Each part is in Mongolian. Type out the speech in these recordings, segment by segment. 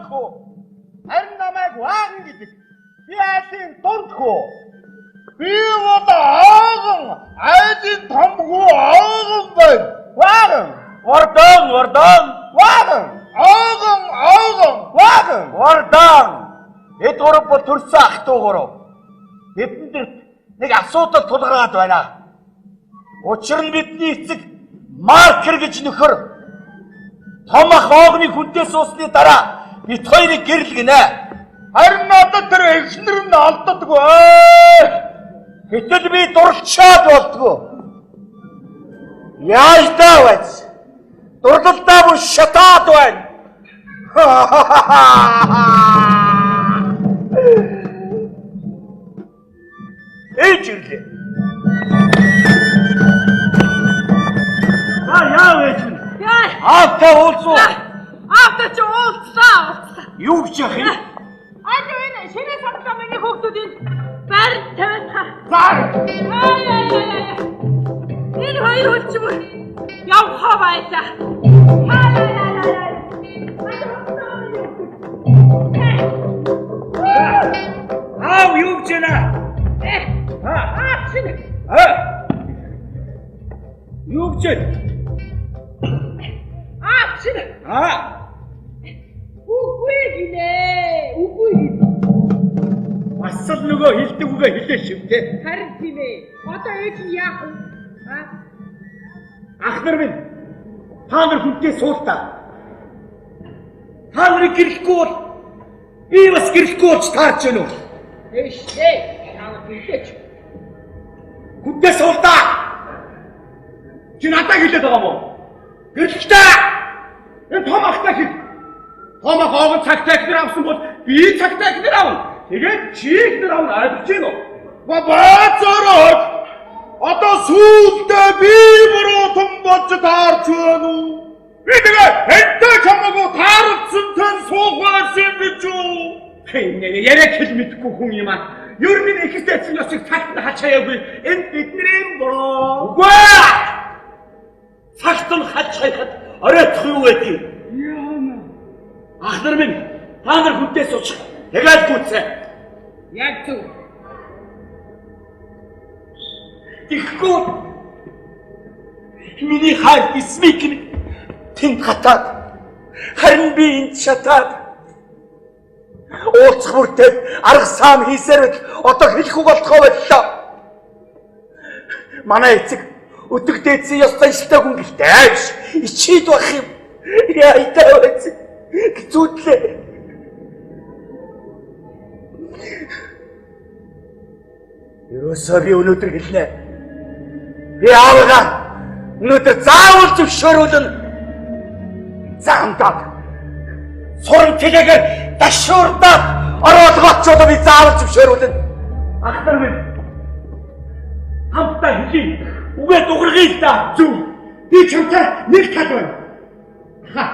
хүү. Харин намайг Вааган гэдэг. Би айлын дунд хүү. Би бол Ааган, айлын том хүү Ааган байна. Вааган. Вардан, Вардан. Вааган. Ааган, Ааган. Вааган. Вардан. Эд гурав бол төрсөн ах トゥ гурав. Бидэнд нэг асуудал тулгараад байна. Учир нь бидний эцэг Маркер гэж нөхөр том ах оогны хүнтэй суусны дараа бит хоёрыг гэрэл гинэ. Харин надад тэр эхнэр нь алддаггүй. Гэтэл би дурлчаад болдгоо. Яаж даа байж? Дурлалдаа бүр шатаад байна. Ээж ирлээ. За яав ээж минь? Яа. Аавтай уулзуу. Аавтай чи уулзлаа. Юу гэж яах юм? Аа энэ шинэ садлаа миний хүүхдүүдийн байр тавиад. За. Аа. Энэ хоёр хүч юм. Явхаа байлаа. Аав юу гэж байна? Аа чинь. Аа. Юу гэж байна? Аа чинь. Аа. Үгүй гинэ. Үгүй гинэ. Бас л нөгөө хэлдэг үгээ хэлээ шив те. Харин тийм ээ. Одоо ээж нь яах вэ? Аа. Ах нар минь та нар хүнтэй суултаа. Та нарыг гэрлэхгүй бол би бас гэрлэхгүй болж таарч байна уу? Эштэй. Та нар хүнтэй ч. Хүнтэй суултаа. Чи надад хэлээд байгаа юм уу? Гэрлэхтэй. Энэ том ахтай хэл. Том ах оогон цагтаа ихнэр авсан бол би цагтаа ихнэр авна. Тэгээд чи ихнэр авна ойлгож байна уу? Баазараа. Одоо сүүлдээ би буруутан болж таарч байна уу? Би тэгээ энтэй чамаагүй тааралцсан тань суух байсан юм гэж үү? Хэй, яриаг хэл мэдэхгүй хүн юм аа. Ер нь ихэстэй эцэг ёсыг цагт нь хач хаяагүй. Энэ бидний буруу. Үгүй ээ. Цагт нь хач хаяхад оройтох юу гэдэг юм? Яана. Ах нар минь та нар хүнтэй суучих. Тэгээд гүцээ. Яг зөв. Тэгэхгүй миний хайр эсмик нь тэнд хатаад харин би энд шатаад уулзах бүртээ арга саам хийсээр байтал одоо хэлэхгүй болтгоо боллоо. Манай эцэг өдөг дээдсэн ёс заншилтай хүн гэлтэй биш. Ичээд байх юм. Яа байж хэцүүдлээ. Ерөөсөө би өнөөдөр хэлнэ. Би аавыгаа өнөөдөр заавал зөвшөөрүүлнэ. Замдаад суран тэлээгээр дашуурдаад ороолгоочоо би заавал зөвшөөрүүлнэ. Ах нар минь хамтдаа хэлье. Үгээ дугаргая л да. Зөв. Би чамтай нэг тал байна. Ха.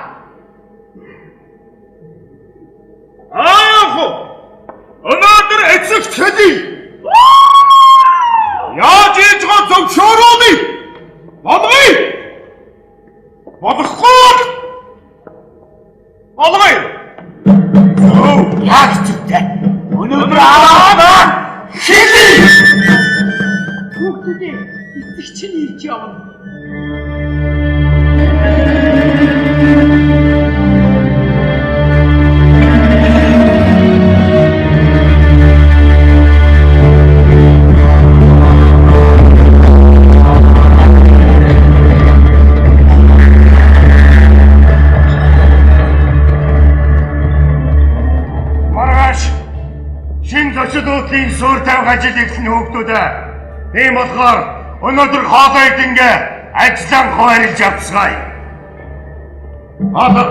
Аах. Өнөөдөр эцэгт хэлье. Яаж ээжгээ зөвшөөрүүлье? Болгоё. Болохгүй. Болгоё. Зөв. Яг зүйтэй. Өнөөдөр ааваа хэлье. Хүүхдүүдээ эцэг чинь ирж явна. Зочдуудын суурь тавих ажил эхлэн хүүхдүүдээ. Тийм болохоор өнөөдөр хоолоо идэнгээ ажлаа хуваарлж авцгаая. Аа.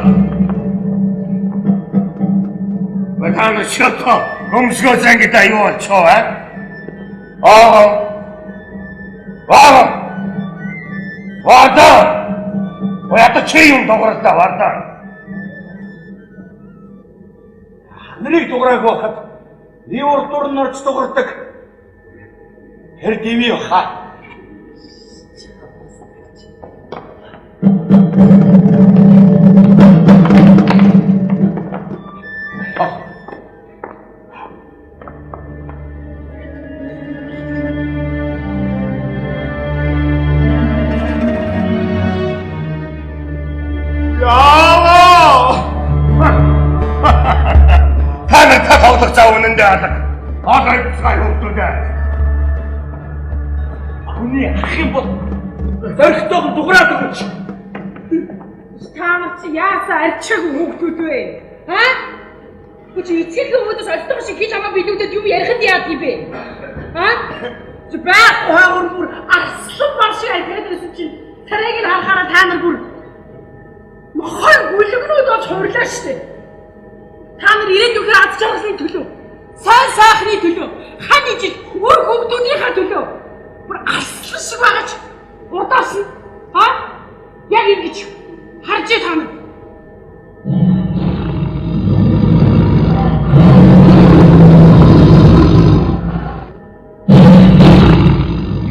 Бэтан шото өмсгөө зангида юу болчихоо аа? Аа. Аа. Варда. Оята чи юм дугарлаа Варда. Нарыг дуграагүй байхад би урд дурн орж дугардаг. Тэр дивий хаа. алга. Хоол ойцгой хүүхдүүдээ. Хүний ах юм бол зоригтойгон дуграад өгч. Та нар чи яасаа арчаагүй хүүхдүүд вэ? Аа? Үгүй чи эцгийнхээ өөдөөс олдох шиг хийж хамаа билүүдэд юм ярихад яадаг юм бэ? Аа? Чи байхгүй хаагур бүр арслан бар шиг архиад байсан чинь царайг нь харахаараа та нар бүр мохой гүлгнүүд болж хувирлаа штэ. Та нар ирээдүйн аз жаргалын төлөө, сайн сайхны төлөө, хань ижил үр хүүхдүүдийнхээ төлөө бүр арслан шиг байгаа ч урдаас нь аа яг ингэж харж та нар.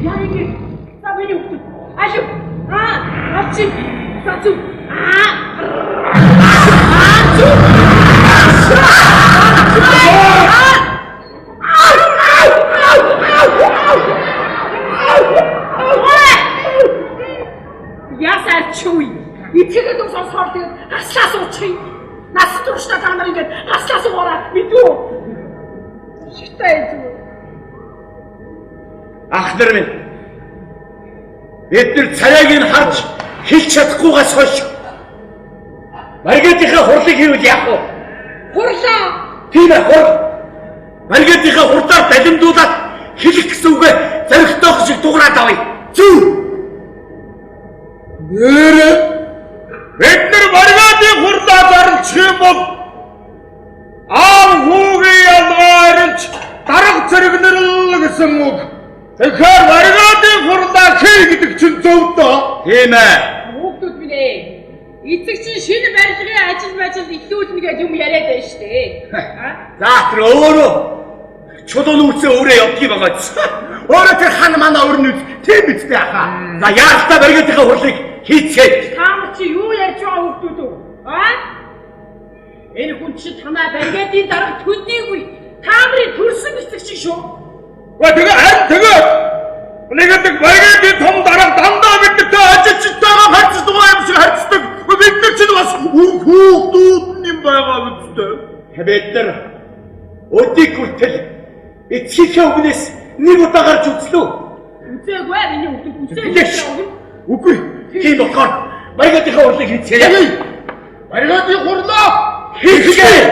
Яг ингэж за миний хүүхдүүд алив аа авчи за зүг аа аа зүг Ясаар чүй. Итгэхэд ус сонсохоор тэгээд гаслаа суучих юм. Нас туршдаа та нар ингээд гаслаа суугаараа мэдүү. Шитай зүгээр. Ах нар минь. Бид нар царайг нь харж хэлж чадахгүйгээс хойш Маргадийнхаа хурлыг хийвэл яах вэ? Хурлаа. Тийм ээ, хурл. Маргадийнхаа хурлаар далимдуулаад хэлэх гэсэн үгээ зоригтойх шиг дуграад авъя. Зүг. Нэрээ бид нар Маргадын хурлаа зарлчих юм бол аав хүүгийн ялгаа арилж дарга зэрэгнэрл гэсэн үг. Тэгэхээр Маргадын хурлаа хий гэдэг чинь зөв дөө. Тийм ээ. Хүүхдүүд минь ээ. Эцэг чинь шинэ барилгын ажил мажил эхлүүлнэ гэж юм яриад байна шүү дээ. За тэр өөрөө чулуун үүсээ өөрөө явдгийг байгаа ч. Өөрөө тэр хан манай өрн үз тийм үстэй ахаа. За яалтаа Маргадынхаа хурлыг хийцгээе. Та нар чи юу ярьж байгаа хүүхдүүд үү? Аа? Энэ хүн чи танаа Маргадын дарга төдийгүй та нарын төрсөн эцэг чинь шүү. Ва тэгээ харин тэгээ нэг нэг Маргадын том дарга дандаа биднэртэй ажилчтайгаа харьцдаг юм шиг харьцдаг. Бид нар чинь бас үр хүүхдүүд юм байгаа үстэй. Бид нар өдийг хүртэл эцгийнхээ үгнээс нэг удаа гарч үзлээ. Үзээгүй ээ миний хүүхдүүд үзээгүй. Үгүй. Тийм болохоор Маргадынхаа хурлыг хийцгээе. Маргадын хурлаа хийцгээе.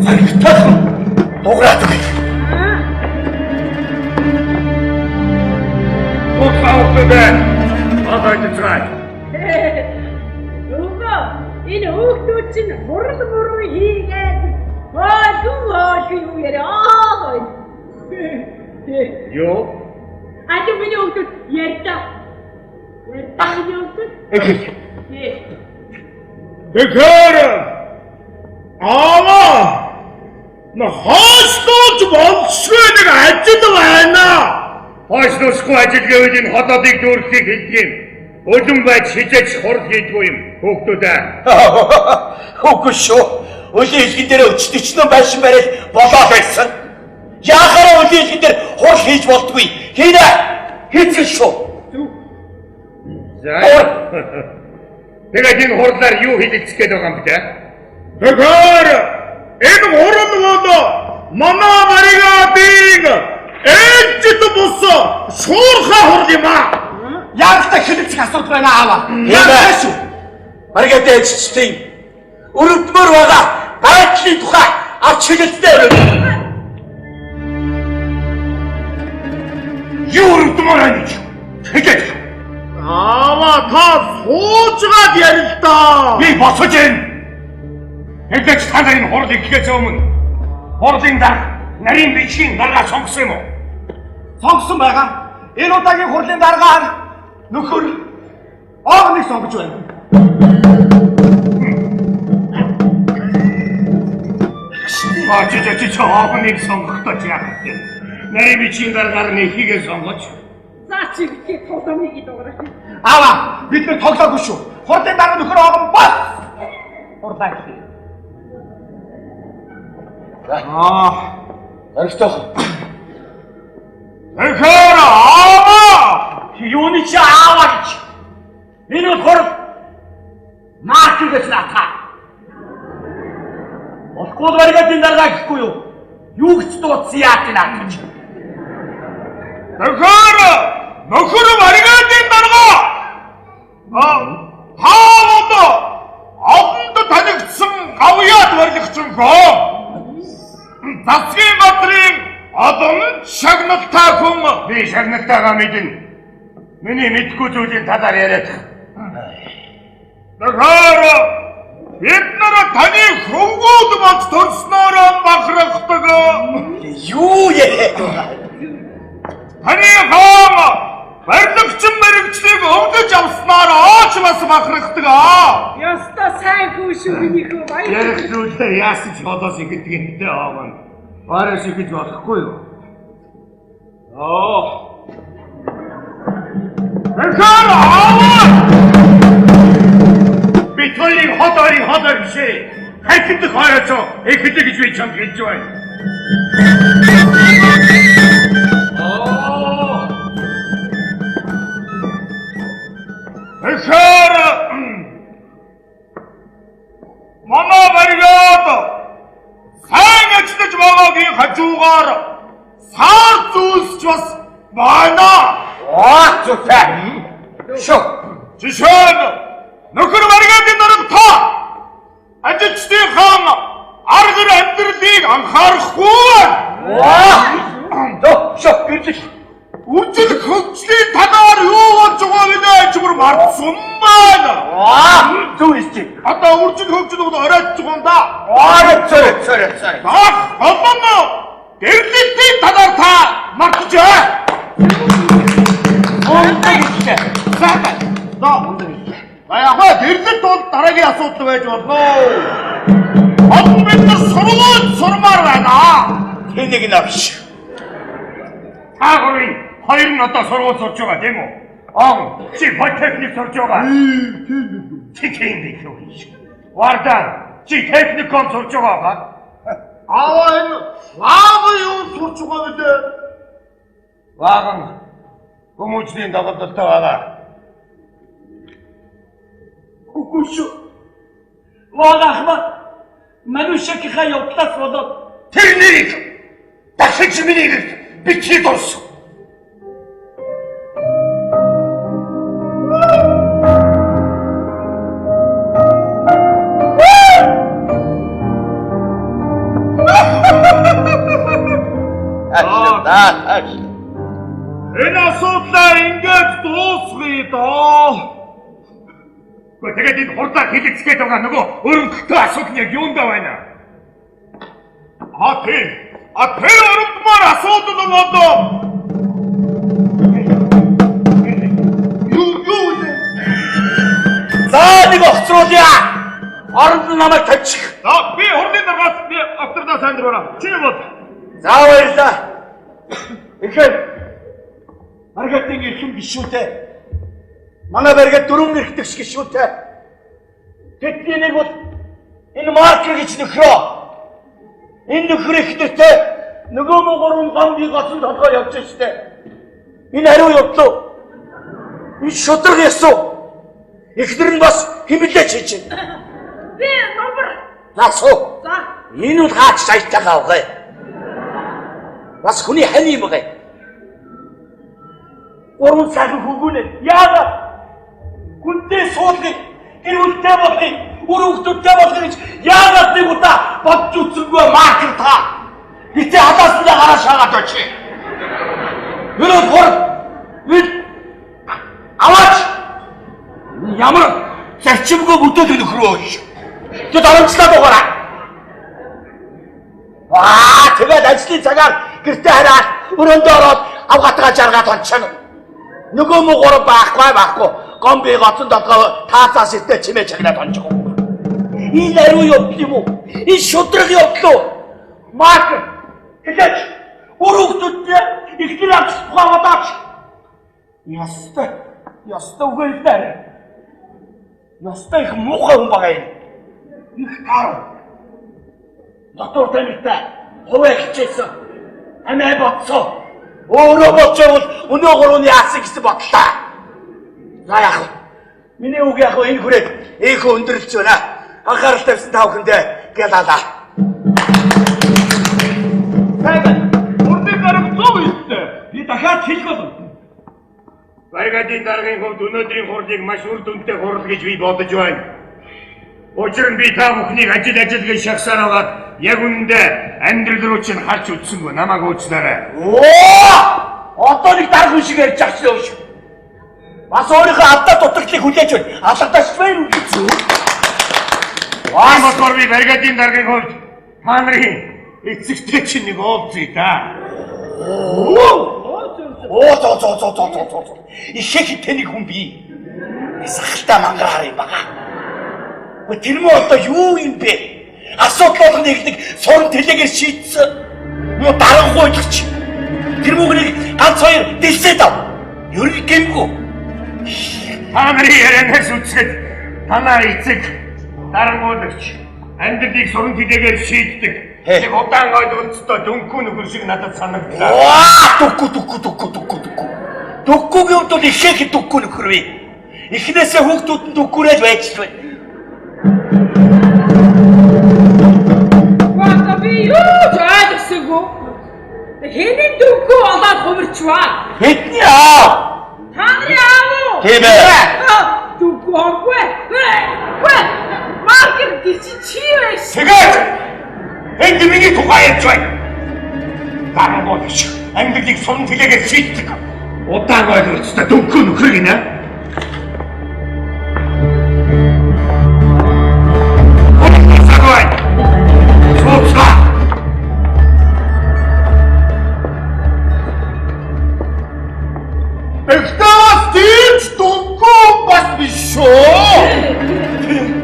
Зоригтойхон дуграад өгье. Хүүхдүүдээ одоо цай. Өвгөө энэ хүүхдүүд чинь хурал муруу хийгээд хоолгүй юу яриа. Юу? Алив миний хүүхдүүд ярьдаа. Ярьдаа миний хүүхдүүд. Тэгэхээр аава на хойшлуулж болшгүй нэг ажил байна. Хойшлуулахгүй ажил гэвэл энэ хотоодыг дүүргэхийг хэлдэг юм. Өлөн байж хизээч хурл хийдгүй юм хүүхдүүдээ. Үгүй шүү. Өлийн хэлгэн дээр өчтөчнөө байшин барайл болоо байсан. Яахаараа өлийн хэлгэн дээр хурл хийж болдгүй. Хийнэ. Хийцэн шүү. За. Тэгээд энэ хурлаар юу хэлэлцэх гээд байгаа юм бэ? Тэгэхээр энэ хурал бол манай Маргадын ээлжит бус шуурхай хурл юм аа. Яалтаа хэлэлцэх асуудал байна аава. Яа шүү. Маргадын ажилчдын өрөвдмөр байгаа байдлын тухай авч хэлэлцтэй өрөө. Юу өрөвдмөр байна гэж хэлээд. Аава та суужгаад ярил даа. Би босож байна. Хэлээч та нарын хурл эхлэхээс өмнө хурлын дарга нарийн бичгийн дарга сонгосон юм уу? Сонгосон байгаа. Энэ удаагийн хурлын даргаар нөхөр оогныг сонгож байна. Очиж оогныг сонгохдоо ч яах вэ? Нарийн бичгийн даргаар нэхийгээ сонгож. За чи битгий тоглоомыг дуурай. Аава бид нар тоглоогүй шүү. Хурлын дарга нөхөр оогон бас хурлаа эхлэе. Аа. Зоригтойхон. Тэгэхээр аава Юуны чи аава гэж. Энэ бол хурл. Маркер гэж наатаа. Болохгүй баригатын дарга гэхгүй юу? Юу гэж дуудсан яа гэнэ гэж. Тэгэхээр нөхөр баригатын дарга та бол олонд танигдсан гавьяат баригчин хөө. Засгийн газрын олон шагналтай хүн. Би шагналтайгаа мэднэ. Миний мэдгүй зүйлийн талаар яриад. Тэгэхээр бид нар таны хөвгүүд болж төрснөөрөө бахархдаг. Юу яриад байгаа? Таны хаан барилгачин мэрэгчлийг өвдөж авснаар ооч бас бахархдаг. Ёстой сайн хүү шүү миний хүү. Баярлалаа. Ярих зүйлээ яасан ч холоос ихэдэг юм дээ оогон. Ороос ихэж болохгүй юу? Аа. Тэгэхээр аав бид хоёрын хот ойрын хот ой биш ээ. Хайхиндах ойроо эхэллээ гэж би чамд хэлж байна. Аа. Тэгэхээр манай баригад сайн ажиллаж байгаагийн хажуугаар сар зүйлсч бас байна. Аа зүтэй. Шүү. Жишээ нь нөхөр баригатын дарга та ажилчдын хаан аргар амьдралыг анхаарахгүй байна. Аа. Шүү гэрлэх. Үжил хөгжлийн талаар юу болж байгаа вэ гэж бүр мартсан байна. Аа зүг исти. Одоо үржил хөгжил бол оройтж байгаа юм да. Аа цорь цорь цорь. Дах олон гэрлэлтийн талаар та мартжээ. Мундаг ихтэй. За за Мундаг ихтэй. За яг ба гэрлэлт бол дараагийн асуудал байж болно. Одоо бид нар сургууль сурмаар байна. Тэнийг навш. Та гурвын хоёр нь одоо сургууль сурч байгаа тийм үү? Аа чи политехник сурч байгаа. Чи тийм биш үү? Вардан чи техником сурч байгаа ба? Аава энэ лав юу сурч байгаа вэ? Ваган хүмүүжлийн доголдолтой байгаа. Үгүй шүү. Вага ахмад манушакийнхаа явдлаас болоод тэр нэрийг дахиж миний гэрт битгий дурс. Энэ асуудлаа ингээд дуусгая доо. Гэхдээ тэгээд энэ хурдаа хэлэгцгээд байгаа нөгөө өрөмдөлтөө асуудал нь яг юундаа байна? А тий. А тэр өрөмдмөр асуудал болоо. Юу юу вэ? За нэг огцруулъя. Оронд нь намайг тавьчих. За би хурлын даргаас би автордаа сайн дураараа. Чи бод. За баярлалаа. Тэгэхээр Маргатын эрхэм гишүүтэй. Манай баригад дөрвөн эрхтгч гишүүтэй. Тэдний нэг бол энэ маркер гэж нөхрөө. Энэ нөхөр ихнэртэй нөгөө муу гурван гомбиг гоцон толгой явж штэ. Энэ хариу явдлаа. Энэ шудраг ясуу. Эхнэр нь бас химэлээ чиж. Би номер. Насуу. За. Энэ бол хаач саятайгаа авгай. Бас хүний хань юм гай. Гурван сайхан хүүгүнэ. Яагаад? Хүнтэй суулгыг, гэр бүлтэй болохыг, үр хүүхдүүдтэй болохыг гэж яагаад нэг удаа бодж үзсэнгүй маркер та. Битээ халааснаа гараа шаагаад очие. Энэ бол хор бид аваач ямар зарчимгүй бүтээл нөхрөө. Тэд оромжлаад байгаараа. Аа тэгээд ажлын цагаар гэртээ хараад өрөөндөө ороод авгатгаа жаргаад ончихно. Нөгөө муу гурав байхгүй. Гомби гоцон толгой таацаас иртээ чимээ чагнаад ончих. Энэ ариун явдал юм уу? Энэ шудраг явдал уу? Марк хэлээч. Үр хүүхдүүдтэй ихнэр авч тухай бодооч. Ястай. Ястай үгүй л дээ. Ястай их муухай хүн байгаа юм. Их таар. Дотор тамиртай хуваа хичээсэн. Амиа бодсон. Өөрөө бодчихвол өнөө гурвын яасан гэсэн бодлоо. За яах вэ? Миний үг яах вэ? Энэ хүрээд ийнхүү өндөрлөж байна. Анхаарал тавьсан та бүхэндээ гялалаа. Таад хэлэх болов. Бригадын даргын хувьд өнөөдрийн хурлыг маш үр дүнтэй хурал гэж би бодож байна. Учир нь би та бүхнийг ажил ажил гэж шахсаар байгаад яг үнэндээ амьдрал руу чинь харж үзсэнгүй, намайг уучлаарай. Оо! Одоо нэг дарга хүн шиг ярьж байгаа ч юм шиг. Бас өөрийнхөө алдаа дутагдлыг хүлээж байна. Алгадаач байна уу гэж. Тийм болохоор би бригадын даргын хувьд та нарын эцэгтэй чинь нэг уулзъя да. Оо зоо зоо зоо зоо зоо зоо. Ихэх тэнийг хүн би. Сахалтай мангараар юм бага. Тэр мө одоо юу юм бэ? Асуудал болгоныг нэг суран тэлээгээр шийдсэн. Муу дарангуйлагч. Тэр мөгнийг ганц хоёр дэлсээд ав. Ер нь гэмгүй. Та нарын ярианаас үзэхэд танаа эцэг дарангуйлагч амьдралыг суран тэлээгээр шийддэг. Нэг удаан ойлголцтой дүнхүү нөхөр шиг надад санагдлаа. Ваа, дүнхүү дүнхүү дүнхүү дүнхүү дүнхүү. Дүнхүүгийн хувьд бол ихэх дүнхүү нөхөр бий. Эхнээсээ хүүхдүүд нь дүнхүүрээ л байж л байна. Ваа, би юу ч ойлгосоогүй. Хэний дүнхүү болоод хувирчваа? Хэдний аав? Та нарын аав уу? Тийм ээ. Дүнхүү хоогүй. Үгүй. Маркер гэж чи байж. Тэгээд энд миний тухай ярьж байна. Дарангуйлагч амьдралыг суран тэлээгээр шийддэг. Удаан ойлголцтой дүнхүү нөхөр гинэ.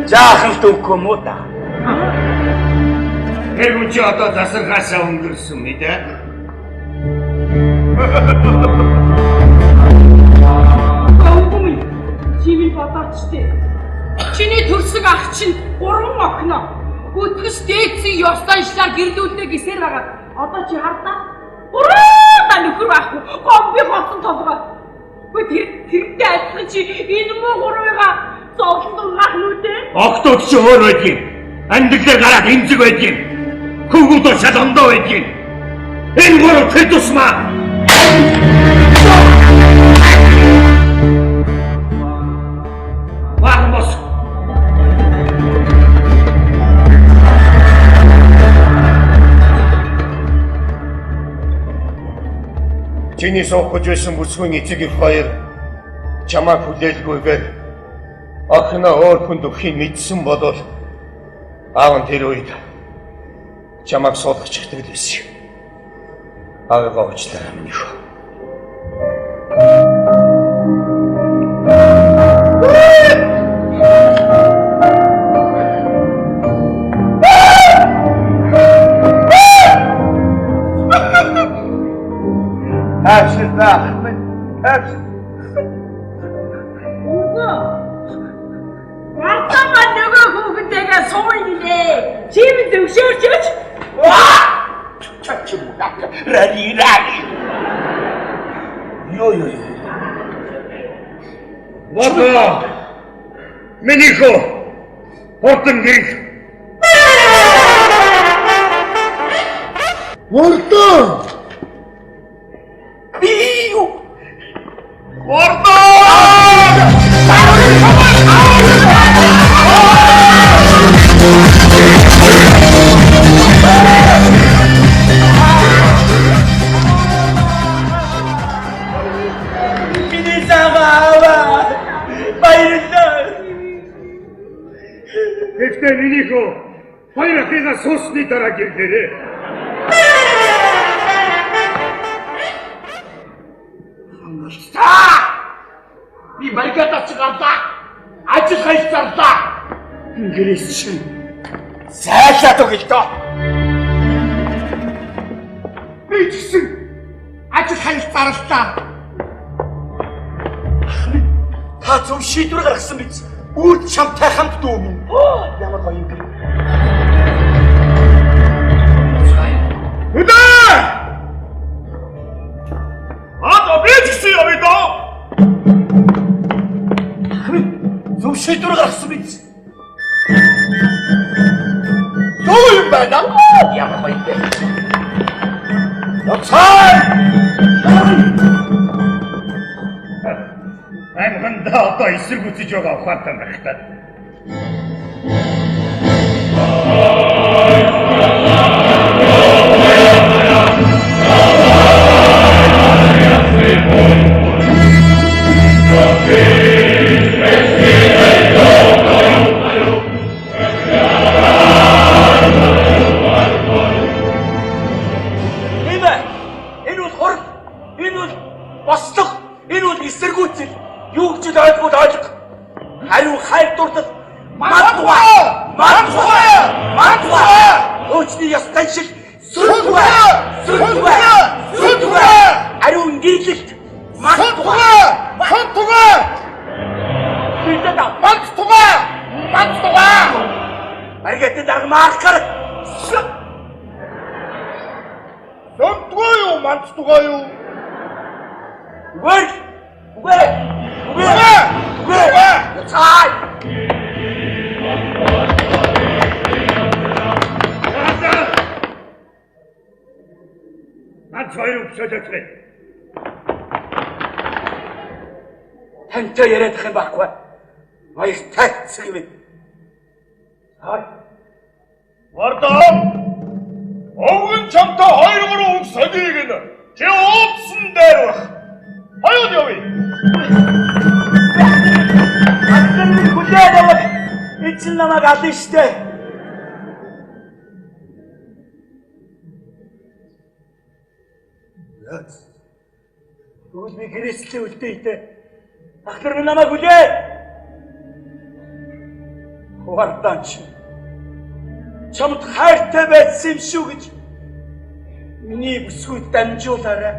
Жаахан дүнхүү муу та. Тэр хүн чи одоо засархаасаа өнгөрсөн мэдээ. Өвгөн минь, чи минь бодооч тээ. Чиний төрсөг ах чинь 3 охиноо. Бүтгэс дээдсийн ёс заншлаар гэрлүүлнэ гэсээр байгаа. Одоо чи хардаа. 3 та нөхөр байхгүй. Гомби хоцсон толгой. Үгүй тэр тэрнтэй адилхан чи энэ муу гурвыгаа зовлон унгаах нүдэ. Октод чи өөр байдгийг. Амьдралаар гараад эмзэг байдгийг. Хүүгүүдөө шал ондоо байдгийг. Энэ гурав тэр тусмаа. Вармос. Чиний суух гэж байсан бүсгүйн эцэг их хоёр чамайг хүлээлгүйгээр охиноо өөр хүнд өгөхийг мэдсэн болвол аав нь тэр үед чамайг суулгачихдаг л байсан. Аавыгаа уучлаарай миний хөө. Тайвширдаа ах минь. Тайвшир. Үгүй. Вартаа нөгөө хүүхэнтэйгээ сууйлээ. Чи минь зөвшөөрч өч. Ваа! Чач юм уу? Рари рари. Йо йо йо. Вартаа. Миний хөө. Хурдан гэрэл. Вартаа. Би юу? Вартаа! Миний саваа. Баярлалаа. Гэхдээ миний хөө хоёр ахыгаа суусны дараа гэрлээ. Та! Би бригадаас гарлаа. Ажил хайж зарлаа. Гэрээс чинь Зайлаад өгөл дөө. Би ч гэсэн ажил хайж зарлаа. Ах минь, та зөв шийдвэр гаргасан биз? Үрд чамтай хамт дүү минь. Ямар гоё юм бэ? Хүлээ! Одоо би ч гэсэн явъя доо. Ах минь, зөв шийдвэр гаргасан биз? Зөв юм байна. Ямар гоё юм бэ? Явцай! Амхандаа одоо эсэргүүцэж байгаа ухаантай байх та. Энэ бол хурал, энэ бол бослого, энэ бол эсэргүүцэл. Юу гэж ойлгол ойлго. Хариу хайр дурлал мандуга, мандуга, мандуга. Өөчний ёс заншил сүнтүгэ, сүнтүгэ, сүнтүгэ. Ариун нийлэлт мандуга, мандуга. Мандуга, мандуга. Маргатын дарга маркер. Сүнтүгэ юу, мандуга юу? Үгүй. Үгүй. Үгүй. Үгүй. Цай. Ганц хоёр өвсөлөж байна. Тантай яриад их юм байхгүй. Баяртай цэг юм. Цай. Вардан. Өвгөн чамтай 2 3 үг сониыг нь чи ууцсан дээр байх. Хоёул явъя. Ахлан минь хүлээд аваад энэ чинь намайг ална штэ. Тэгвэл би гэрээслээ үлдээе тэ. Ахлар минь намайг хүлээ. Вардан чи чамд хайртай байсан юм шүү гэж миний бүсгүйд дамжуулаарай.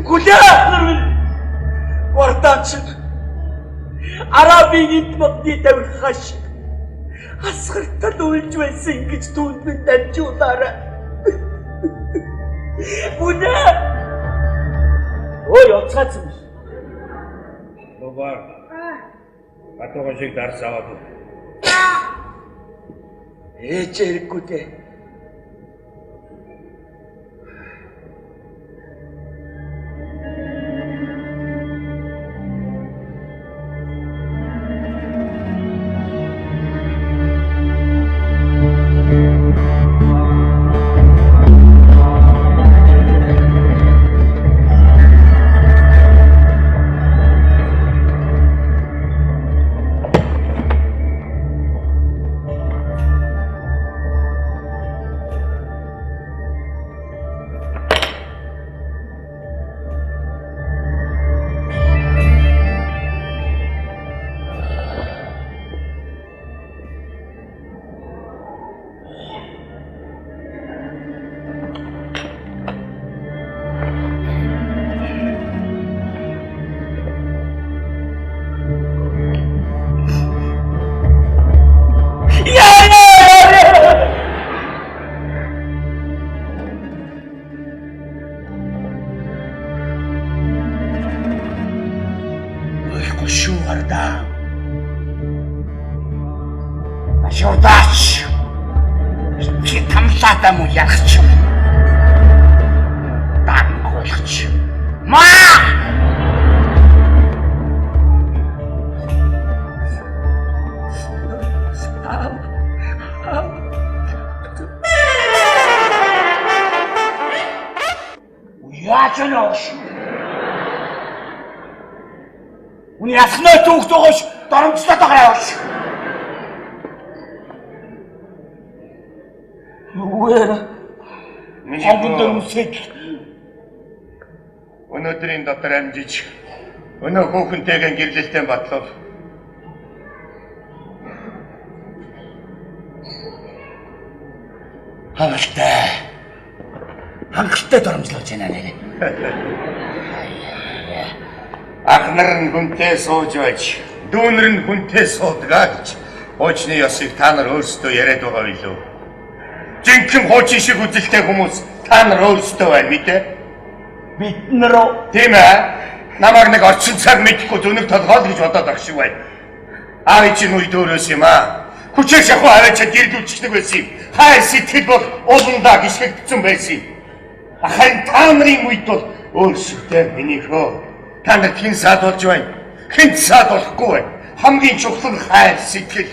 Хүлээ ахлар минь. Вардан чи Арабын эд модны тавирхаа шиг асгартал уйлж байсан гэж түүнд минь дамжуулаарай. Хүлээ. Ой, явцгаасан биш. Лобар. Батуган шиг дарс аваад. Ээж хэрэггүй дээ. Үний алхнаа түүхт байгаач доромжлоод байгаа яваач. Юу вэ? Хонгонд өмсөж өнөөдрийн дотор амжиж өнөө хөөхөнтэйгээ гэрлэлтэн батлав. Хангалттай. Хангалттай доромжлож байна нэрээ. Ах нар нь хүнтэй сууж байж, дүүнэр нь хүнтэй суудгаа гэж хуучны ёсыг та нар өөрсдөө яриад байгаа билүү? Жинхэнэ хуучин шиг үзэлтэй хүмүүс та нар өөрсдөө байна мэдээ? Бид нар тийм ээ. Намайг нэг орчин цаг мэдэхгүй зөнөг толгой л гэж бодоод ах шиг байна. Аав чинь үед өөрөөс юм аа. Хүчээр шахуу аваачаад гэрдүүлчихдэг байсан юм. Хай сэтгэл бол ууландаа гიშгэгдсэн байсан юм. Харин та нарын үед бол Өөрсдөө минийхөө та нарт хэн саад болж байна? Хэн саад болохгүй байна? Хамгийн чухал нь хайр сэтгэл.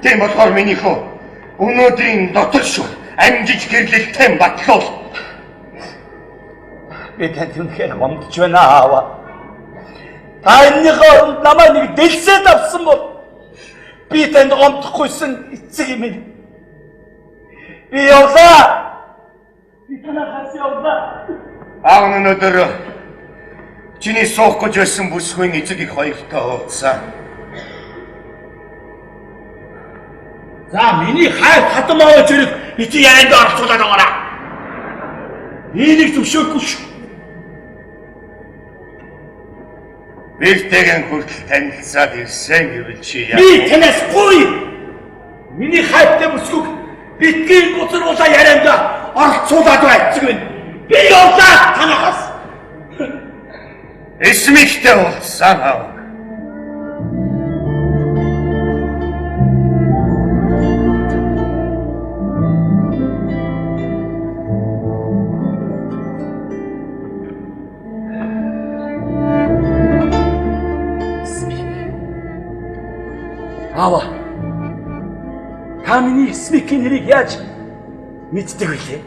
Тийм болохоор минийхөө өнөөдрийн дотор шүү амжиж гэрлэлтэй батлуул. Би танд үнэхээр гомдож байна аава. Та энэнийхээ оронд намайг нэг дэлсээд авсан бол би танд гомдохгүйсэн эцэг юм. Би явлаа. Би танаас явлаа. Аав нь өнөөдөр чиний суух гэж байсан бүсгүйн эцэг их хоёртой уулзсан. За миний хайр хатам аваа зэрэг эцэг ярианд оролцуулаад байгаараа. Энийг зөвшөөрөхгүй шүү. Бэртэгэн хүртэл танилцаад ирсэн гэвэл чи яа? Би танаас гуй. Миний хайртай бүсгүйг битгий гуцруулаа ярианд оролцуулаад бай эцэг минь. Би явлаа танаас. Эсмихтэй уулзсан аав. Аава. Та миний Эсмикийн нэрийг яаж мэддэг вүлээ?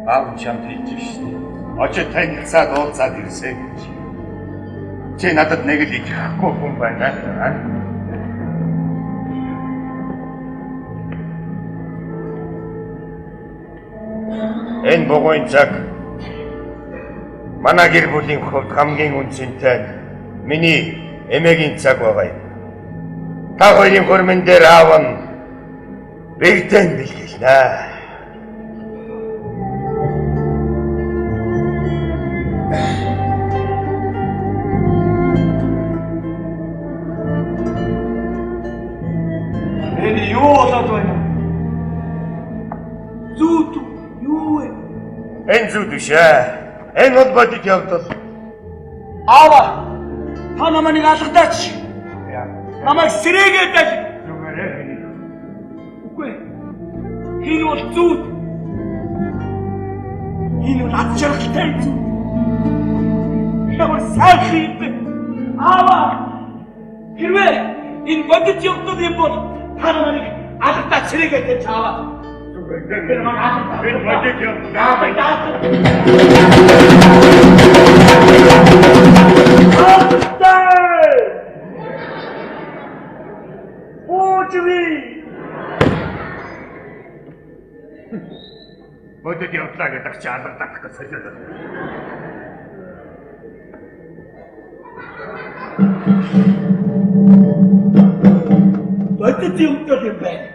Аав чамд хэлж штэ. Очиж танилцаад уулзаад ирсэн гэж. Чи надад нэг л итгэхгүй хүн байна. Энэ бугуйн цаг манай гэр бүлийн хувьд хамгийн үнцэнтэй нь миний эмээгийн цаг байгаа юм. Та хоёрын хөрмөн дээр аав нь бэрдэн бэлгэлнэ. Энэ юу болоод байна? Зүүд юу вэ? Энэ зүүд биш ээ. Энэ бол бодит явдал. Аава, та намайг нэг алгадаач. Намайг сэрээгээд аль. Зүгээрээ миний. Үгүй. Энэ бол зүүд. Энэ бол ад жаргалтай зүүд. Ямар сайхан юм бэ? Аава, хэрвээ энэ бодит явдал юм бол та намайг алгадаач сэрээгээд аль аава. Зүгээрээ. Энэ бодит явдал. Аава. Бууж. Бодит явдлаа гэдэг чи алгадах гэж солиод. Бодит явдал юм байна.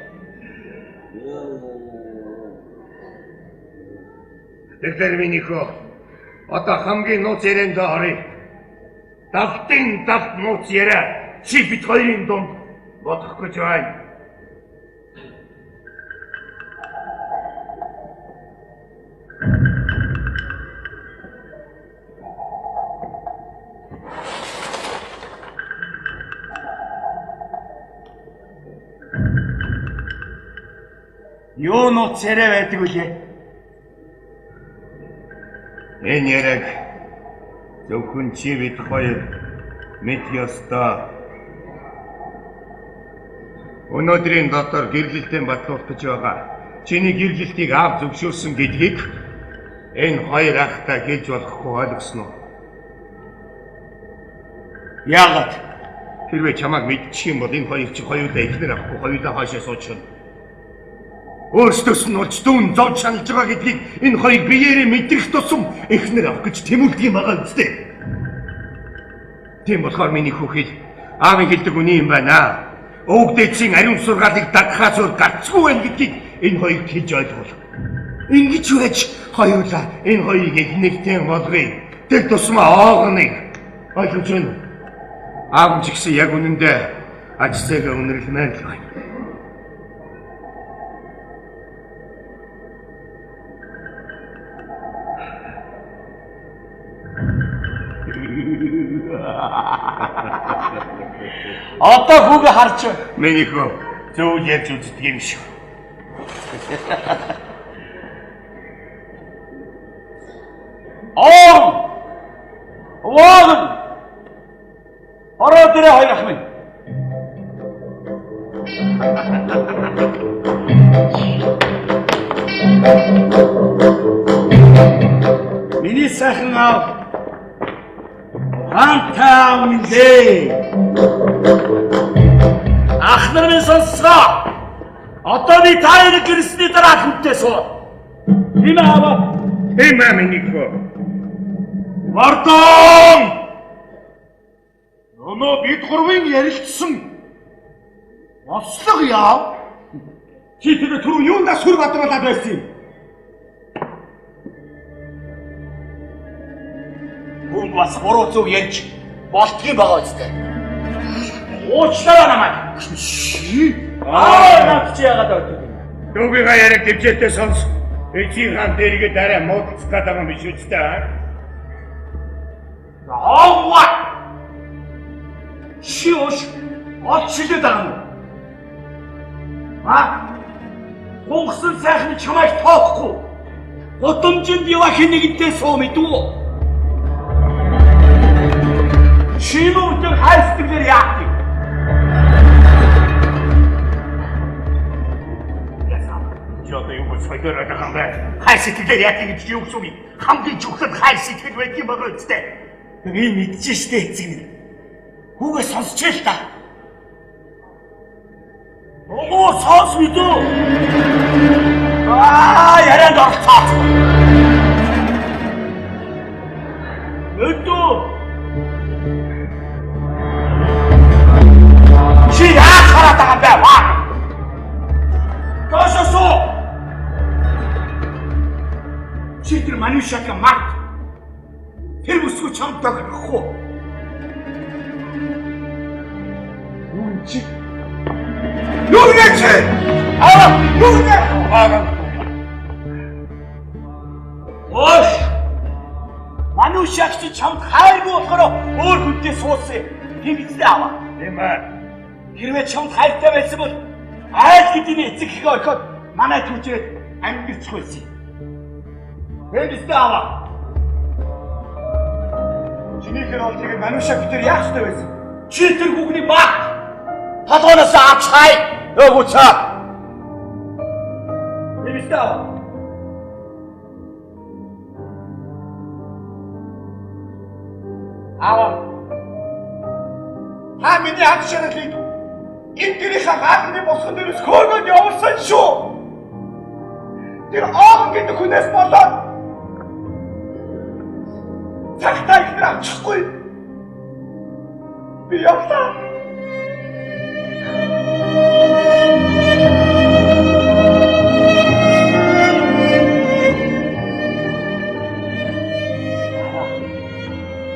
Тэгэхээр минийхөө одоо хамгийн нууц ярианд оръё. Давтын давт нууц яриа чи бид хоёрын дунд бодох гэж байна. Юу нууц яриа байдаг үлээ? Энэ яриаг зөвхөн чи бид хоёр мэдэх ёстой. Өнөөдрийн дотор гэрлэлтэн батлуулах гэж байгаа. Чиний гэрлэлтийг аав зөвшөөрсөн гэдгийг энэ хоёр ахтай хэлж болохгүй ойлгосон уу? Яагаад? Хэрвээ чамайг мэдчих юм бол энэ хоёр чи хоёулаа эхнэр авахгүй хоёулаа хойшоо суучихна. Өөрсдөөс нь болж дүүн зовж шаналж байгаа гэдгийг энэ хоёр биеэрээ мэдрэх тусам эхнэр авах гэж тэмүүлдэг юм байгаа үстэй. Тийм болохоор миний хүүхэд аавын хэлдэг үний юм байна. Өвөг дээдсийн ариун сургаалыг дагахаас өөр гарцгүй байна гэдгийг энэ хоёрт хэлж ойлгуул. Ингэж байж хоёулаа энэ хоёрыг эхнэртэй болгоё. Тэр тусмаа оогныг ойлгож байна уу? Аав нь ч гэсэн яг үнэндээ аж зээгээ үнэрлэмээр л байна. Одоо хүүгээ харж байна. Миний хөө зөв ярьж үздэг юм шүү. Овоогн. Ороо дээрээ хоёр ах минь. Миний сайхан аав. Ухаантай аав минь дээ. Ах нар минь сонсгоо. Одоо би та хоёрыг гэрсний дараа хүнтэй суу. Тийм аав. Тийм ээ миний хөө. Вардан! Өнөө бид гурвын ярилцсан бослого яав? Чи тэгээ түрүү юундаа сүр бадруулаад байсан юм? Хүн бас буруу зөв ярьж болтгийн байгаа үстэй. Уучлаарай намайг. Аа над чи яагаад байдаг юм? Дүүгийнхаа яриаг дэвжээтэй сонс. Эцгийн хаан дээргээ дараа муудалцах гэдэг юм биш үстэй. Овоо! Чи ууш олж шилээд байгаа юм. Аа? Хунгасан сайхан чамайг тоохгүй. Гудамжинд яваа хэн нэгэнтэй суу мэдүү. Чи мөн хай сэтгэлээр яах юм? Чи одоо юу гэж солиороод байгаа юм бэ? Хай сэтгэлээр яах гэж юу гэсэн юм? Хамгийн чухал хай сэтгэл байдаг юм байгаа үстэй. Би мэдэж штэ эцэг минь. Хүүгээ сонсч л та. Оо сонс мэдүү. Аа ярианд оролцоо. Мэдүү. Чи яах хараад байгаа юм бэ? Ваа. Доошоо суу. Чи тэр манишака март. Тэр бүсгүй чамд тохирохгүй. Юу юм чи? Юу нэ чи? Аа, юу нэ? Аа. Оош. Манушак чи чамд хайргүй болохоор өөр хүнтэй суусан. Тийм биз дээ аваа. Тийм ээ. Хэрвээ чамд хайртай байсан бол айл хэдийн эцэг эхээ орхиод манай түүжээд амьдэрчих байсан. Тийм биз дээ аваа. Чинийхэр бол тэгээд манушак битэр яах ёстой байсан? Чи тэр хүүгний баг толгооноос авч хай. Өөгүй цаа. Тийм биз дээ аваа. Аава. Та миний ад шаргалыг энэ гэрийнхээ гадны босгон дээрээс хөөгөөд явуулсан шүү. Тэр оон гэдэг хүнээс болоод цагтаа ихнэр авчихгүй. Би явлаа.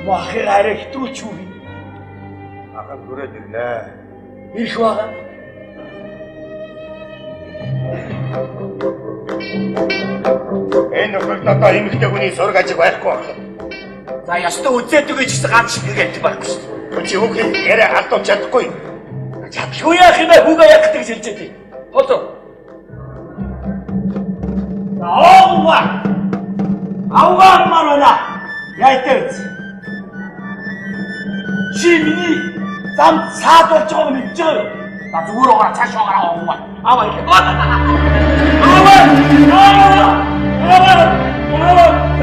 Махэр арай хэтрүүлч үү? Ахад хүрээд ирлээ. Ирэх байгаа. Энэ нөхөр одоо эмэгтэй хүний сураг ажиг байхгүй байна. За ёстой үзээд өгье гэсэн ганц шиг хэлж байхгүй шүү дээ. Чи хүүхийг яриа алдуулж чадахгүй. Чадахгүй яах юм бэ? Хүүгээ яах гэдэг хэлж дээ. Хоцоо. Аава. Авгаамар байна. Яйтай үз. Чи миний зам цаад болж байгааг мэдж байгаа юу? За зүгээр угараа цааш угараа аваа. Аваа. Аваа. Аваа. Аваа. Аваа.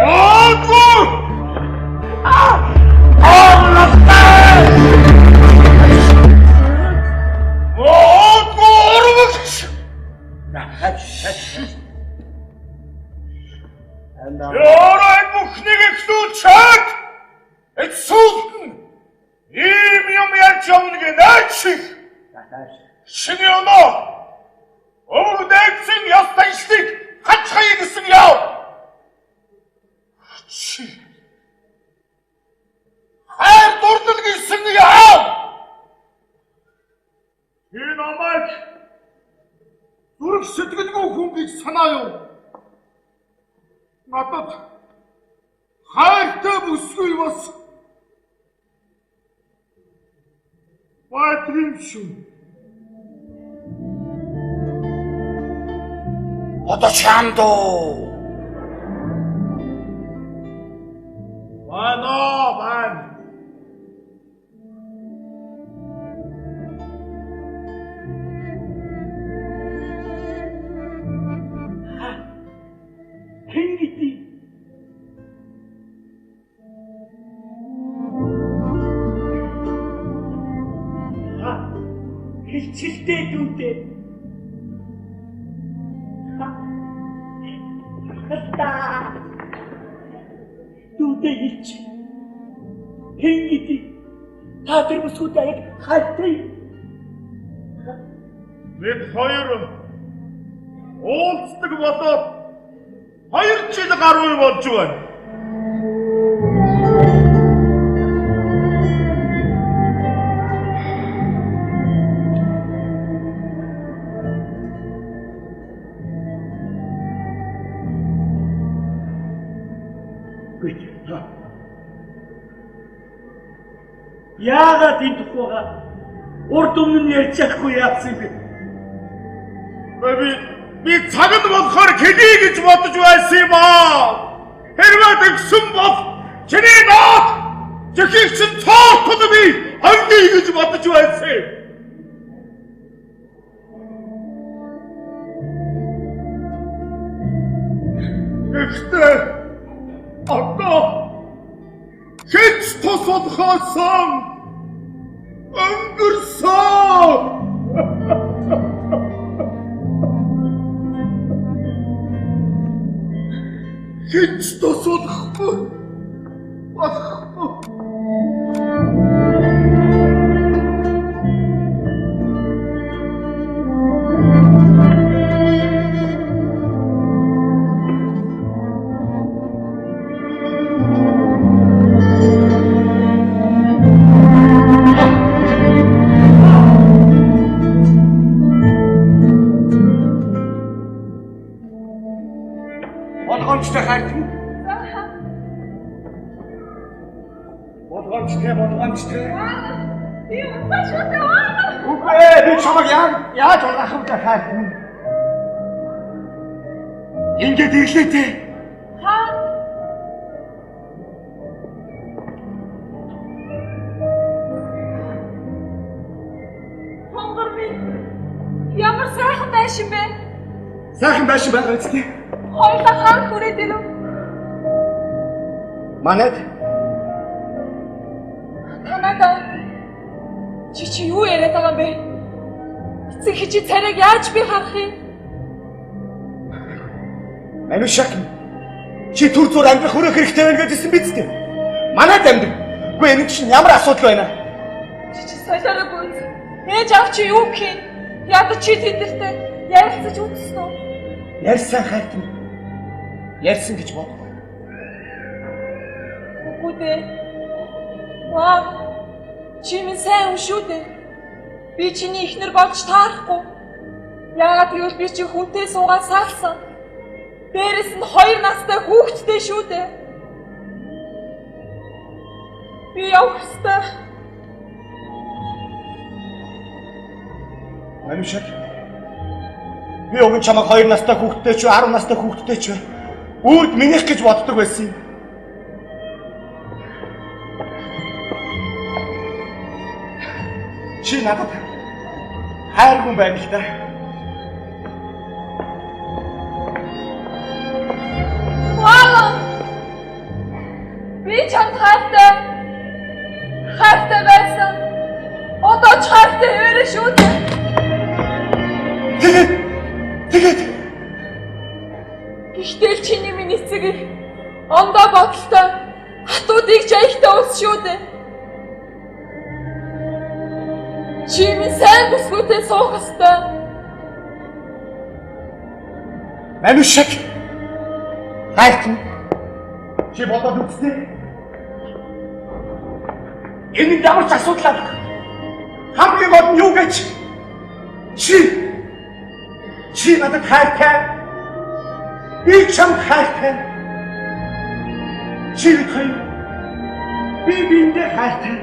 Яагүй! Яагүй урвагч! Яарай бүхнийг эхлүүлчихэд эцсүүлд нь ийм юм ярьж явна гэнэ чих. Шинэ оноо өвөг дэгцэн ёс заншлыг хачхая гэсэн яв. Чи хайр дурлал гэсэн яв. Энэ намайг зүрх сэтгэлгүй хүн гэж санаа юу? Надад хайртай бүсгүй бас байдаг юм шүү. Одоо чамд уу? Хэлдээ дүүдээ. Хатта. Дүүдээ хэлж. Хэн гэдэг та тэр бүсгүйтэй яг хайртай. Бид хоёр уулздаг болоод 2 жил гаруй болж байна. Яагаад энэ тухайга урд өмнө нь ярьж чадахгүй яасан бэ? Би цаг нь болохоор хэлье гэж бодож байсан юм аа. Хэрвээ тэгсэн бол чиний наад чихийг чинь цоортол би хольдъё гэж бодож байсан юм. Гэхдээ одоо хэд тус болохоосон өнгөрсөн. Хэд тус болохгүй болохгүй. Болгоомжтой хайртай. Болгоомжтой, болгоомжтой. Би унтаа шүү дээ. Үгүй ээ, би чамайг яаж унгаах вэ хайртай? Ингээд ирлээ дээ. Хаа? Хонгор минь ямар сайхан байшин бэ? Сайхан байшин байгаа үстэй. Хоёулаа хаан хүрээд ирэв. Манайд танада чи юу яриад байгаа юм бэ? Эцэг хичи царайг яаж би харах юм? Манушак чи түр зуур амьдрах өрөөх хэрэгтэй байна гэж хэлсэн биз дээ. Манайд амьдр. Үгүй энэ чинь ямар асуудал байна? Чи солиороогүй. Ээж аав чи юу гэх юм? Ядаж чи тэдэртэй ярилцаж үзсэн үү? Ярьсан хайртай. Ярьсан гэж бодохгүй. Үгүй дээ. Ваа. Чи минь сайн хүн шүү дээ. Би чиний эхнэр болж таарахгүй. Яагаад гэвэл би чи хүнтэй суугаад салсан. Дээрэс нь 2 настай хүүхэдтэй шүү дээ. Би явах ёстой. Манушак. Би уг нь чамайг 2 настай хүүхэдтэй ч 10 настай хүүхэдтэй ч үрд минийх гэж боддог байсан юм. Чи надад хайргүй байна л да. Ваа! Би чамд хайртай. Хайртай байсан. Одоо ч хайртай хэвээрээ шүү дээ. Тэгээд Гэхдээ л чиний минь эцэг их ондоо бодолтой хатуудыг ч аяхтай ус шүү дээ. Чи минь сайн бүсгүйтэй суух ёстой. Манушак хайртай. Чи бодоод үзтээ. Энэ нь ямар ч асуудал алга. Хамгийн гол нь юу гэж? Чи надад хайртай. Би чамд хайртай. Чи хоёр би биэндээ хайртай.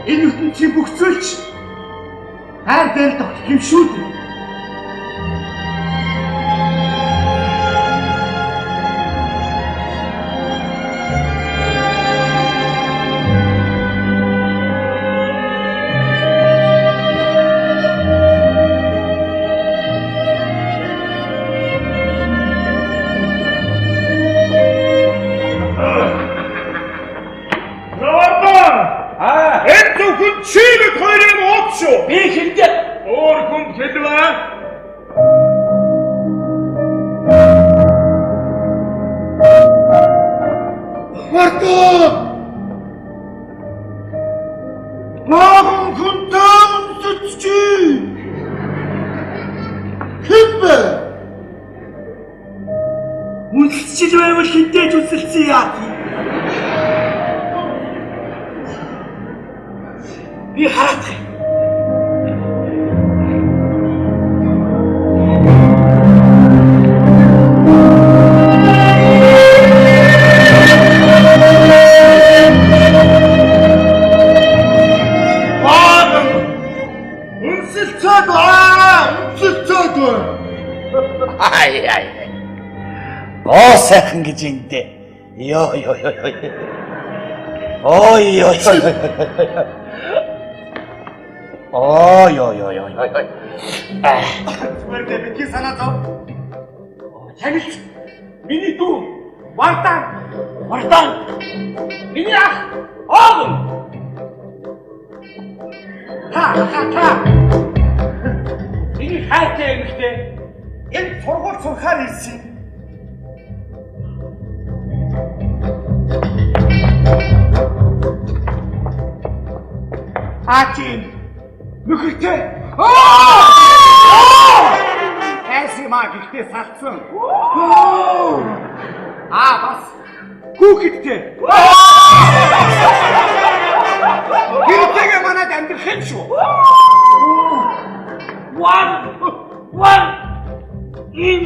Энэ ертөнцийн бүх зүйлч хайр дээр тогтох юм шүү дээ. Би хиндэ. Баярлалаа. Вардан! Баахан хүнтэй үнсэлцжээ. Хэн бэ? Үнсэлж байвал хинтэй ч үнсэлсэн яа. Би хараадах. Баахан үнсэлцээд аа, үнсэлцээд байна. Ай ай. Гоо сайхан гэж эндэ. Йоо ёо ёо. Ой ёо ёо. Ой ёо ёо ёо. Зүгээр дээ битгий санаа зов. Танилч миний дүү Вардан. Вардан. Миний ах Оогон. Та та та. Миний хайртай эмэгтэй энэ сургууль сурахаар ирсэн. Аачин нөхөртэй. Хайсима гихтээ салцсан. Аа бас хүүхэдтэй. Тэртэйгээ манад амьдрах юм шүү. Ван ван ин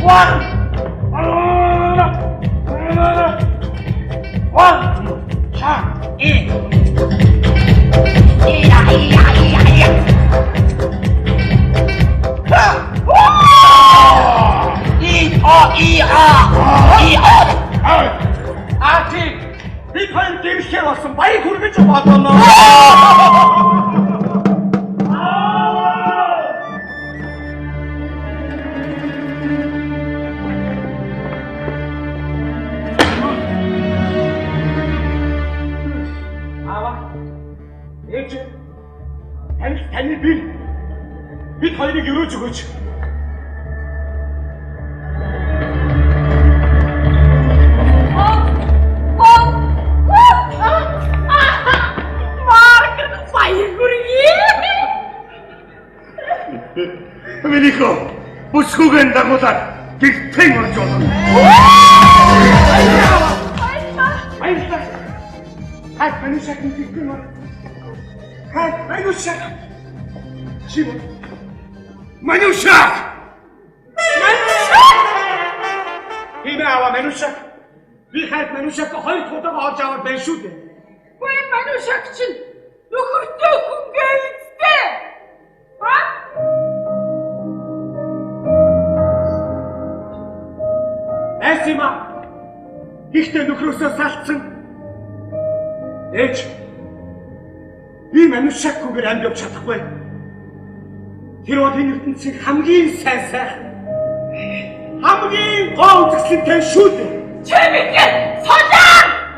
Ван ван ша и я я я я И о и а и о Аа чи бид хоёр дэрхээр болсон баяр хүргэж бодоно. Аава. Ээж. Таны бие. Бид хоёрыг өрөөж өгөөч. Минийхөө бүсгүйгэн дагуулаад гэртээ орж болно. Баярлалаа. Хай манушак гэртээ ор. Хай манушак. Чи Манушак! Манушак! Хинэ ава манушак. Би хайр манушак хоёр туудаага олж аваад байна шүү дээ. Үгүй манушак чинь нөхөртэй хүн гэлцтэй. А? Эсима. Гэхдээ нөхрөөсөө салцсан. Ээж. Би манушакгүйгээр амьд явж чадахгүй. Тэр бол энэ ертөнцийн хамгийн сайн сайхан, хамгийн гоо үзэсгэлэнтэй шүү дээ. Чи мэдээ солио!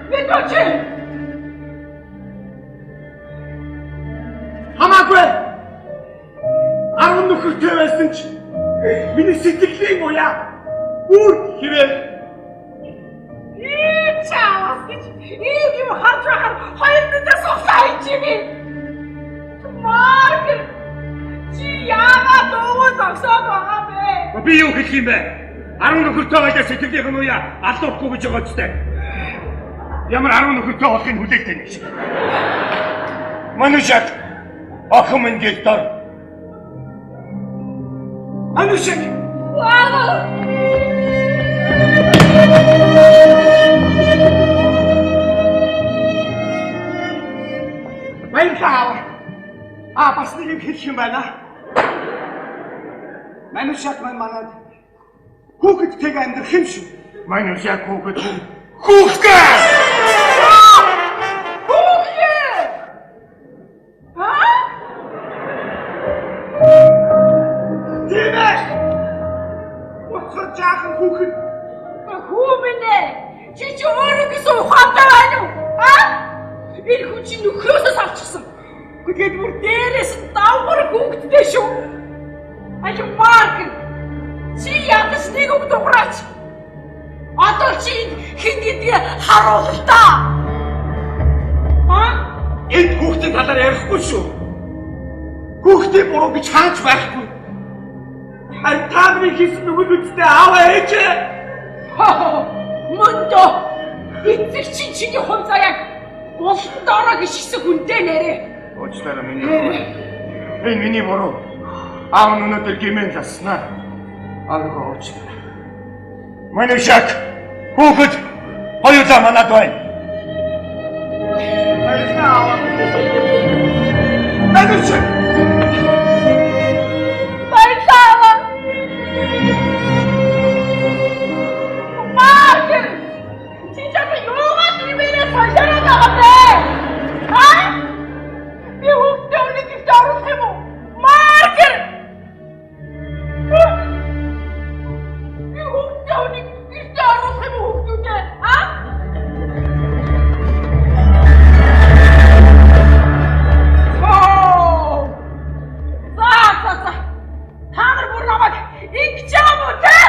Мэдээ чи. Хамаагүй. 10 нөхөртэй байсан ч миний сэтгэлийн уяа бүр хэвээр. Чаас гэж ийм юм харж байхаар хоёр нүдээ сухлаа хийж юм. Марк чи яагаад өвөө зогсоод байгаа бэ? Би юу хэлэх юм бэ? 10 нөхөртэй байлаа сэтгэлийнх нь уяа алуухгүй гэж байгаа ч гэдэг. Ямар 10 нөхөртэй болохыг хүлээлтэй нэг шиг. Манушак охин минь гэж дор. Манушак. Вау! Баярлалаа. А бас нэг юм хэлэх юм байна. Манушак маань манад хүүхэдтэйгээ амьдрах юм шүү. Манушак хүүхэд хүүхдээ. Хүүхдээ. А? Тийм ээ. Уцар жаахан хүүхэд хүн чинь нөхрөөсөө авчихсан. Тэгээд бүр дээрээс нь давхар хүүхэдтэй шүү. Аж Марк чи ядаж нэг үг дуграач. Одоо чи хэн гэдгийг харуул л та. А? Энд хүүхдийн талаар ярихгүй шүү. Хүүхдийн буруу гэж хаач байхгүй. Харин та нарын хийсэн нүгэл үстэй аав ээжээ. Мөндөө эцэг чинь чиний хувь заяаг булан доороо гიშгсэн хүнтэй нэрээ. Уучлаарай миний буруу. Энэ миний буруу. Аав нь өнөөдөр гимэн заснаа. Аавыгаа уучлаарай. Манушак хүүхэд хоёулаа манад байна. Баярлалаа аав. Манушак. Баярлалаа. Марк! Чи чамд юугаар гимээрээ солиороод байгаа бэ? Аа? Би хүүхдээ өнөө гэрт оруулах юм уу? Марк! Би хүүхдээ өнөө гэрт оруулах юм уу хүүхдүүдээ? Аа? Оо! За за за. Та нар бүр намайг ингэж юм уу те?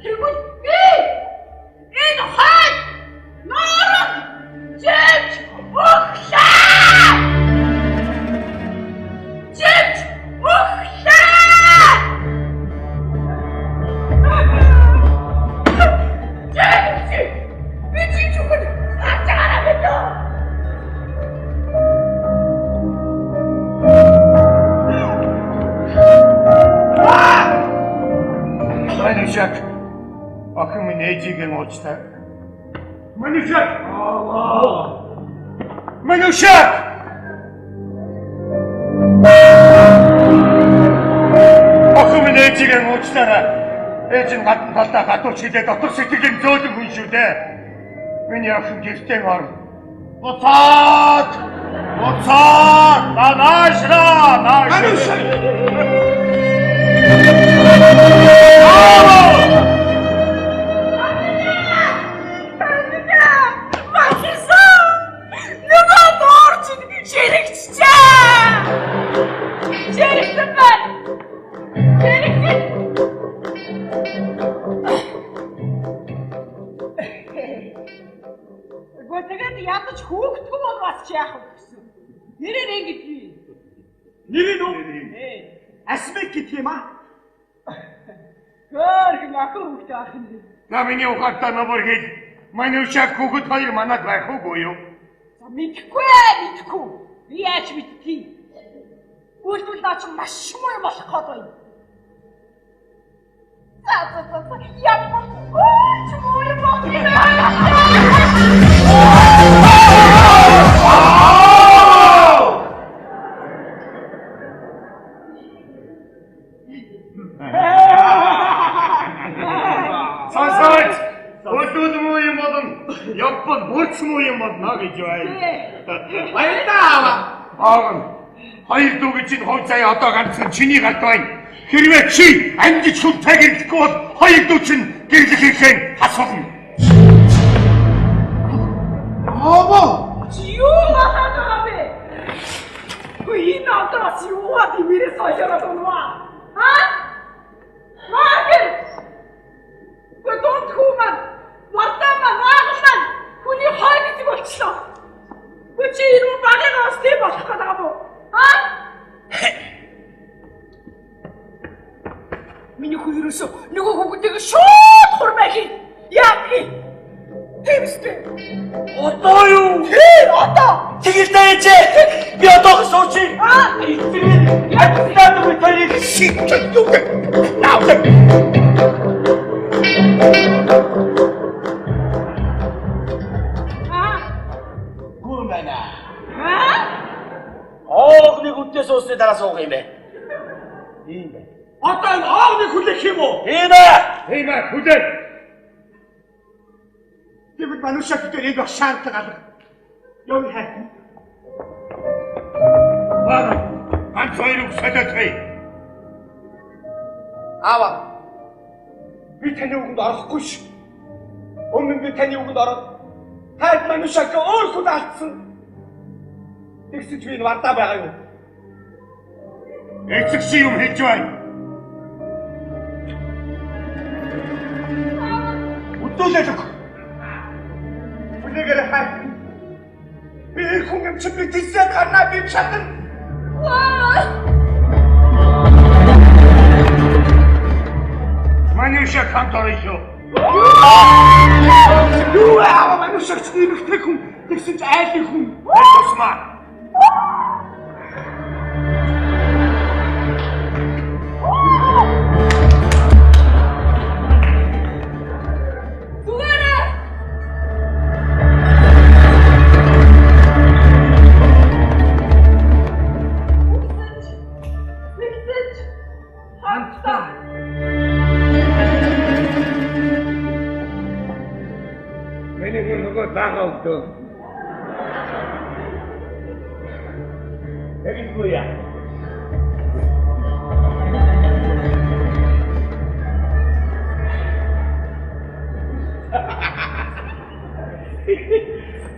Тэгвэл би энэ хойд норог жимж өглөө! Жимж өглөө! Жимж! Би жимж өгнө! Гарч байгаарай мэдээ! Манушак охин минь ээжигээ уучлаа. Манушак! Манушак! Охин минь ээжигээ уучлаарай. Ээж нь гадна талдаа гадуур шилээ дотор сэтгэлийн зөөлөн хүн шүү дээ. Миний охин гэртээ орно. Буцаад! Буцаад! Наашраа! Наашраа! Махисан! Нөгөө доор чинь ширэгчжээ! Ширэгсэн байна! Ширэгсэн! Тэгээд ядаж хүүхдгүй бол бас чи яах вэ гэсэн. Нэрээр ингэж бий. Нэрийг үү? Асмик гэх юм аа? Хөөрхөн охин хүүхдээ ах юм. За миний ухаантай нобор хэл. Манушак хүүхэд хоёр манад байх уугүй юу? За мэдэхгүй мэдэхгүй. Би яаж мэдтий? Үйлдэл наа чи маш муу юм болох гээд байна. За за за ямар ч муу юм болох юм бэ? Сонсооч. Өдөөд муу юм болон Япон бүрч муу юм болно гэж байна. Баярлалаа аав. Аав. Хоёр дүү чинь хувь заяа одоо ганцхан чиний гарт байна. Хэрвээ чи амжиж хүнтэй гэрлэхгүй бол хоёр дүү чинь гэрлэх хэрэгээ асуулна. Аав. Чи юу болоод байгаа бэ? Хөөе энэ одоо бас юугаа тиймэрээ солиороод байна уу? Аа? Маргэр! Гүдүн хүмүүс Вардаа маань аагал маань хүний хойд эзэг болчлоо. Гү чи энэ багийг бас тийм болох гээд байгаа мó? Аа? Миний хүү ерөөсөө нөгөө хүүхдийг шууд хурмаа хий. Яа би? Тийм үстэй. Одоо юу? Тийм одоо. Тэгэл ээжээ. Би одоохоос уучи. Аа, Эцэг ядтаа нүг хоёрыг Шигчэн юу гэх? Наавлаа. Аа. Гүн байна. Аа? Оогны хүнтэй суусны дараа суух юм бэ. Тийм байна. Одоо энэ оогны хүлээх юм уу? Тийм ээ. Тийм ээ, хүлээ. Тэгвэл Манушак дээр энэ бас шаардлага алга. Юу хайр. Аа, ганц хоёрыг солиоцгоё. Аава. Би таны үгэнд орохгүй ш. Өмнө би таны үгэнд ороод Тайд манушаг өөр хүн алдсан. Тэгсэн чи би энэ Вардаа байгаа юу? Эцэг чи юм хийж байна. Өдөөлөл өг. Үнэгээр хай. Би эр хүн юм чи би тийсээ гарнаа би чадна. Мануша хамт орно шүү. Юу аа манушаг чи нэмэгтэй хүн тэгсэн чи айлын хүн. Тусмаа. Зүгээрээ. Үсэж. Нэгсэж. Хамтдаа. Миний нөгөө дагаа өгдөө. Тэггүй яа.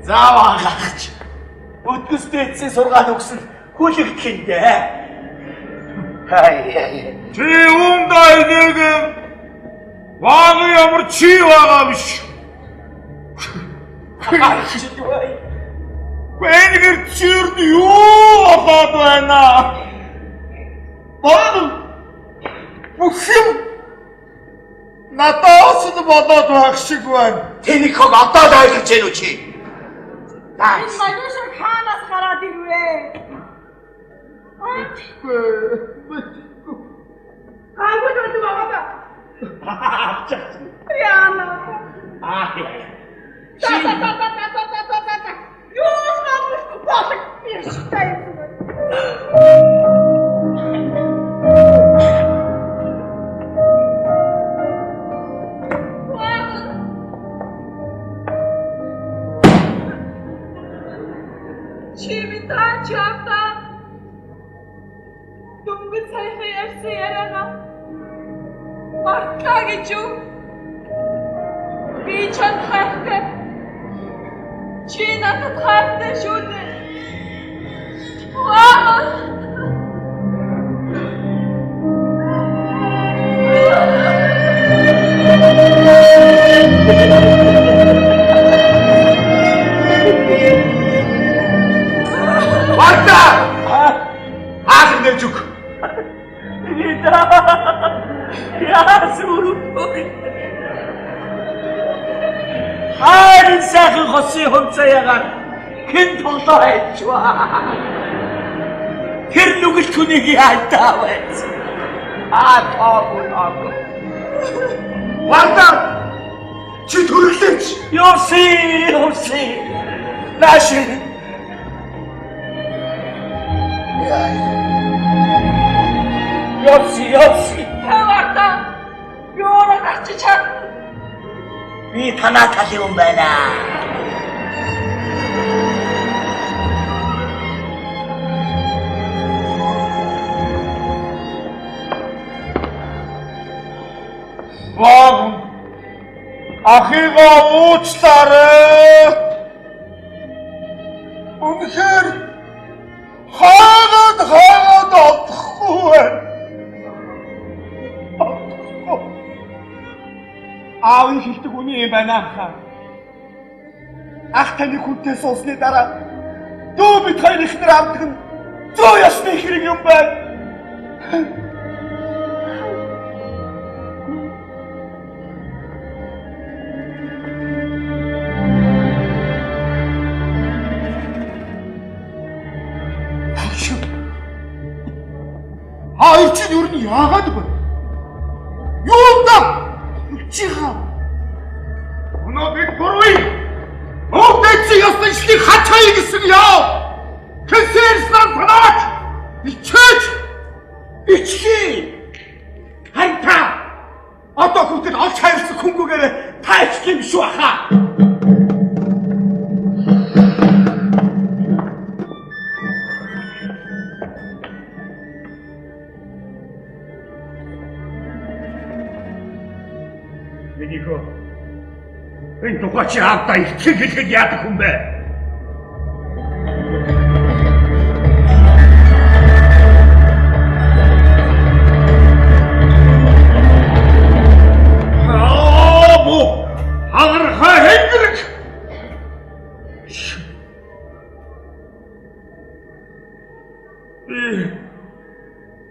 Заавал гахч. Өдгөстэй эцсийн сургаал өгсөн хүлэгдэх юм дээ. Хай хай. Чи үүндээ нэг баг ямар чи байгаа биш. Энэ гэр чирд юу болоод байна? Баг бүх юм надаас нь болоод байх шиг байна. Тэнийг хог одоо л ойлгож байна уу чи? Энэ манушаг хаанаас гараад ирвэ? Гайгүй л байгаа даа. Яна. Аа. Та та та та та та та та та. Юу ч мандахгүй болог биштэй юм. Чи минь таачаавда. Дөнгөж саяхан ярьсан яриагаа мартлаа гэж юу? Би чамд хайртай. Чи надад хайртай шүү дээ. Ваа! Варда! Хаах нэж өг. Яасан өрөв. Хайрын сайхан хосын хувцаягаар хэн тоглоо хайчваа. Тэр нүгэл түүнийг яалтаа байсан. Аа тоогүй тоогүй. Варда! Чи төрөглөөч. Явси, явси. Нааш. Явси, явси. Таварта. Юураа гарч чадна. Би танаа талын хүн байна. Баг ахыгаа уучлаарай. Үнэхээр хаагаад хаагаад олдохгүй байна. Олдохгүй. Аавын хэлдэг үнэн юм байна хаа. Ах таны хүнтэй суусны дараа дүү бид хоёр ихнэр авдаг нь зөө ёсны хэрэг юм байна. Хоёр чинь ер нь яагаад вэ? Юунда? Чиха. Өнөө бид гурвын өвдөцсөн ёсны ишлийг хачаая гэсэн яв. Тэсэрсэн танаач. Ичээж. Ичлээ. Харин та одоо хүртэл олж хайрлсан хүнгүүгээр та ичлээ юм шүү ахаа. Миний хөө. Энэ тухай чи аавдаа итгэх хэлэхэд яадаг хүн бэ? Аа бу хагархай хэнгэрэг.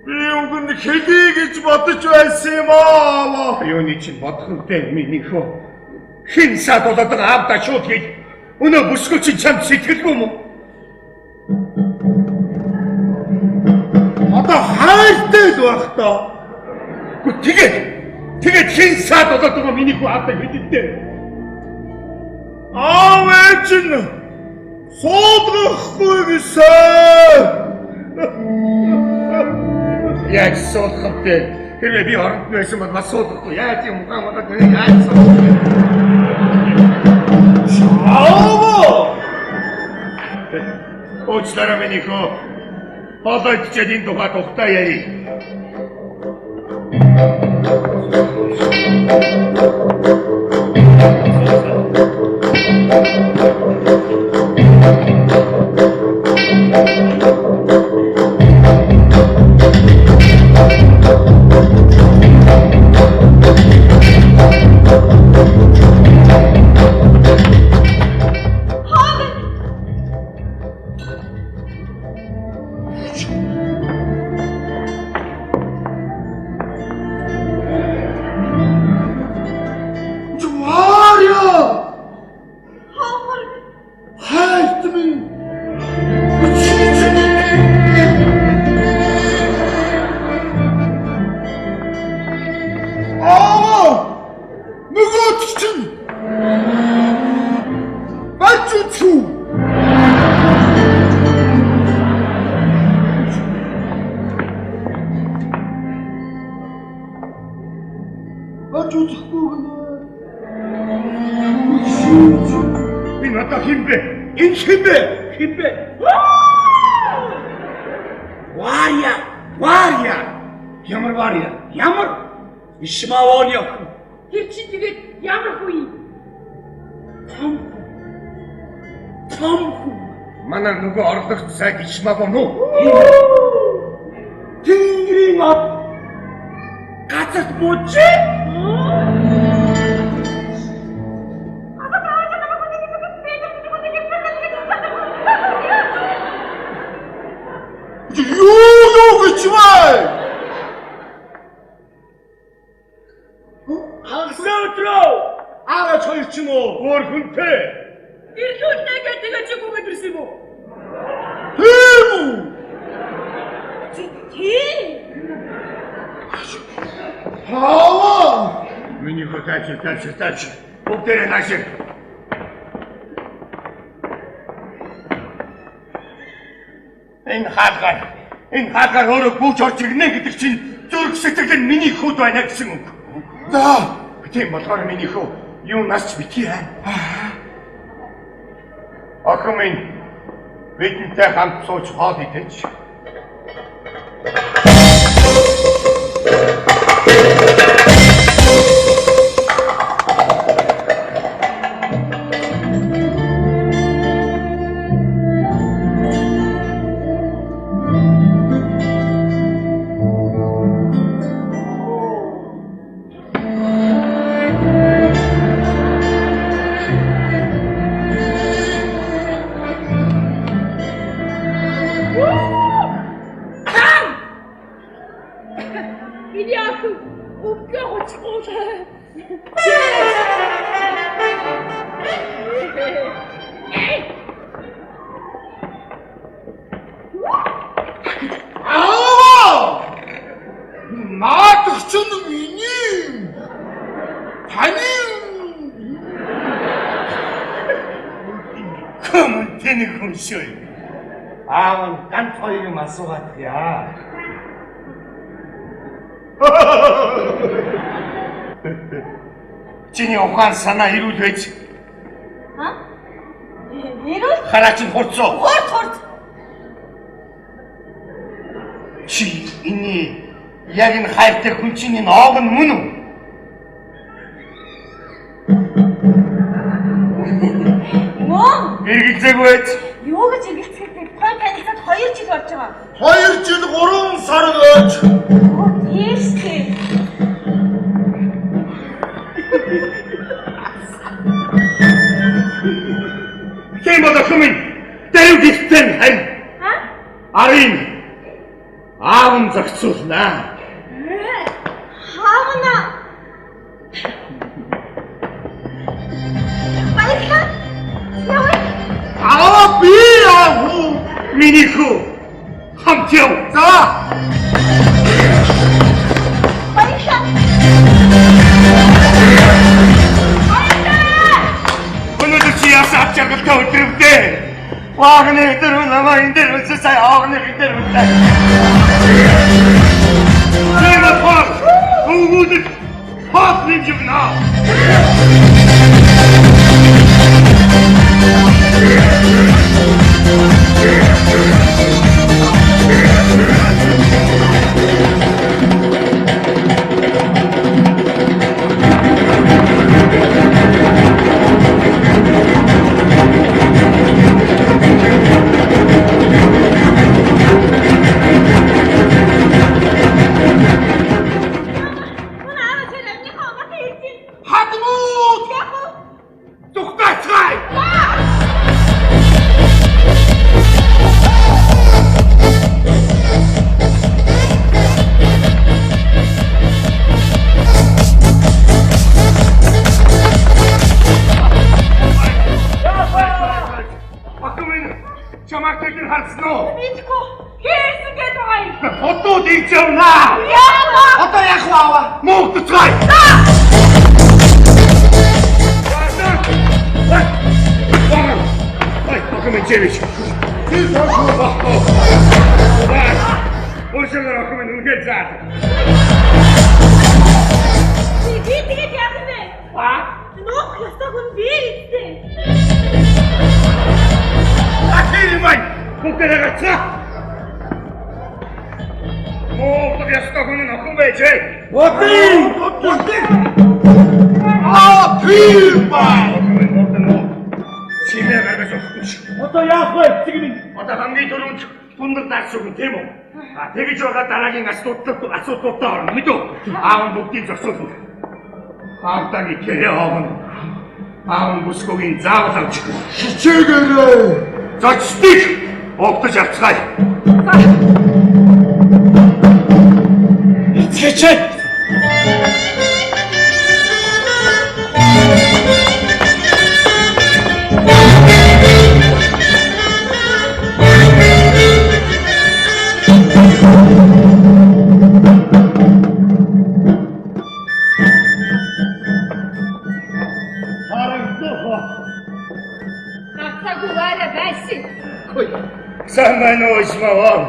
Би уг нь хэлье гэж бодож байсан юм аа. Юуны чинь бодох үнтэй миний хөө. Хин саад болоод байгаа аавдаа шууд хэл. Өнөө бүсгүй чинь чамд сэтгэлгүй юм уу? Одоо хайртай л байх таа. Тэгээд хин саад болоод байгаа миний хүү аавдаа хэлэндээ. Аав ээж нь суулгахгүй гэсэн. Яаж суулгах вэ? Хэрвээ би оронд байсан бол бас суулгахгүй. Яаж юм ухаан болоод яаж суулгах вэ? Аава! Уучлаарай миний хөө. Болоод чид энэ тухай тухтай ярий. Энэ одоо хэн бэ? Энэ хэн бэ? Хэн бэ? Варя! Варя! Ямар Варя? Ямар? Ишмавоны охин. Тэр чинь тэгээд ямар хүн юм? Том хүн. Том хүн. Манай нөгөө орлогч сайд Ишмавон уу? Тэнгэрийн од газарт буужээ. Юу гэж бай? Хагас өдрөө аагач хоёр ч юм уу? Өөр хүнтэй. Ирлүүлнэ гэдэг тэгээ чи гүгээд ирсэн юм уу? Тийм үү? Тийм. Хаваа. Миний хөө тайч. Бүгдээрээ наашир. Энэ хаалгаар өөрөө гүйж орж ирнэ гэдэг чинь зүрх сэтгэл нь миний хүүд байна гэсэн үг. За, тийм болохоор миний хүү юунаас ч битгий хай. Охин минь бидэнтэй хамт сууж хоол идэж. Миний охин өвгөө хуцгүй. Аава! Наадах чинь миний таны Көмөн тэнэг хүн шүү. Аав нь ганц хоёр юм асуугаад яа. Чиний ухаан санаа эрүүл байж. Ха? Эрүүл? Хараа чинь хурцоо. Хурц. Чи энэ яг энэ хайртай хүн чинь энэ оог нь мөн үү? Мөн. Эргэлзээгүй байж. Юу гэж эргэлцэх вэ? Тон танилцаад 2 жил болж байгаа. 2 жил 3 сар байж. Оо, тийштэй. Тийм бол охин минь дэв гихтэн хань. Ха? Арын аав нь зохицуулнаа. Хаавна. Баярлалаа. Яваа. Аа би аав уу? Миний хүү хамт яв. За. Баярлалаа. Баярлалаа. Өнөөдөр чи яасан ав жаргалтай өдөр өвдөө. Вагны өдөр намаа энэ дээр үлсээ сая аавны энэ дээр үлээ. Тэр пар. Өгөөд хот нэг юмна. Мөн аав тэр амныхаа угаатай ирсэн. Хадмууд. Яг уу? Дугтайцгаая. Охин минь чамайг тэр харсан уу? Мэдгүй. Хээрсэн гэдэг байгаа юм. Хотууд ирж явнаа. Яа. Одоо яах вэ аваа? Муугдцгаая. Ай, охин минь чивэж. Тэр хошуу. Өөрсөөр охин минь үнээр заа. Би тэгээд яах юм бэ? А? Нуух ёстой хүн би эцтэй. Ахир юм ай. Бүгдээрээ гацаа. Муугдах ёстой хүн нь охин байжээ. Бодъё. Бодъё. Аа тийм ба. Охин минь муугдана уу? Чимээ гаргаж өгөхгүй шүү. Одоо яах вэ эцэг минь? Одоо хамгийн түрүүнд тундаг дарс өгнө тийм үү? А тэгж байгаа дараагийн асуудлуудаа орно мэдүү? Аав нь бүгдийг зохицуулна. Аавтагийн гэрээ оогно. Аав нь бүсгүйн заавал авч Хичээгээрэй. зочдыг угтаж авцгаая. Эцгээч. Харагдах. Гацаагүй варя байсан. Сайн байна уу Исмаал?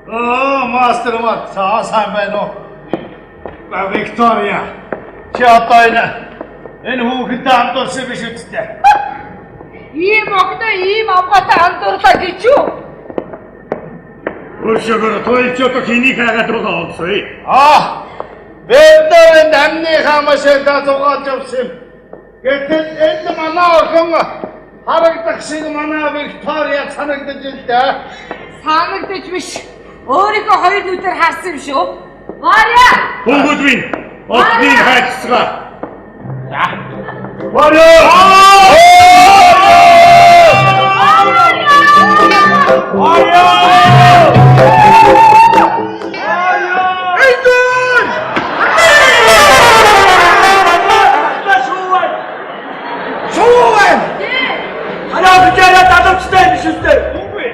Аа, мастер мат, сайн байна уу? Ба Виктория. Чи одоо энэ хүүхэнтэй андуурсан биш үсттэй. Ийм охиноо ийм авгаатай андуурлаа гэж юу? Өөрсөөр туйлж одоо хэнийг хайгаад байгаа олсоо. Аа, бид нар энэ амныхаа машинаа зугаалж явсан юм. Гэтэл энд манай охин харагдах шиг манай Виктория санагдаж илээ. Санагдаж биш. Өөрийнхөө хоёр нүдээр харсан юм шүү. Варя! Хүүгүүд минь охиныг хайцгаа. Варя! Варя! Эйдэн! Шүүвэн. Шүүвэн! Хараа бичээрээ далавчтай биш үстэй. Үгүй.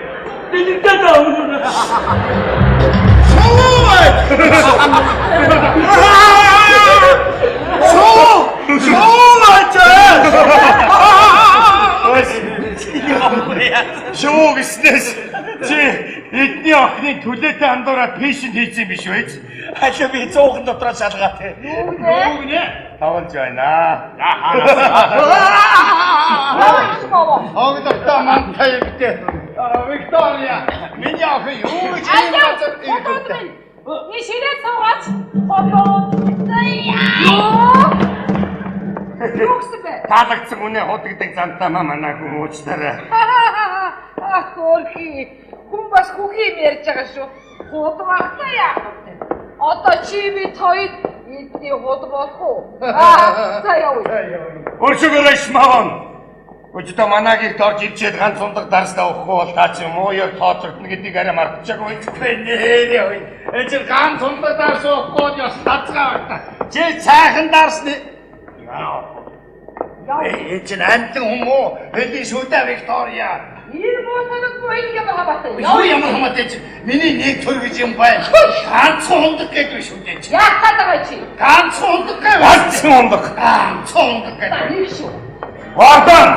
Дэлгэртэй даа. Шүүвэн! Шүү! Шүүвэн! Шуу гэснээс чи эдний охиныг түлээтэй андуураад пешент хийсэн биш үү? Халиа би 100 дотроо шалгаатай. Юу гинэ? Тавалж байна. Хогдогтой мантай юмтэй. Виктория, миний охин юу гэж ийм газар ирдэг. Ни ширээ суугаач. Хотоо. Юу? Юу гэсэн бэ? Таалагдсан үнэ худагдаг зантаа маа манай хүн уучлаарай. Ах өөрхий. Хүн бас хүүхий юм ярьж байгаа шүү. Худмахтай яах вэ? Одоо чи би хоёр эдний худ болох уу? Аа, за явъя. Өршөөгөөрэй Шмаван. Өчтө манагийг дорж ирчээд ганц ундаг дарснаа өгөхгүй бол та чи муу яг тооцогдно гэдгийг арай мартчихгүй. Нээрээ. Энэ чи ганц ундаг дарс өгөхгүй бол ёс татгаа байна. Чи цайхан дарсны. Яа. Энэ чи амтан хүмүүс хэлий шүү дээ Виктория. Энэ муу санагдгүй энэ ямар хамаатай. Юу ямар хамаатай чи? Миний нэг төр гэж юм байна. Ганцхан ундаг гэдэг шүү дээ чи. Яах гээд байгаа чи? Ганцхан ундаг гэж. Ганцхан ундаг. Ганцхан ундаг гэдэг. Энэ шүү. Вардан!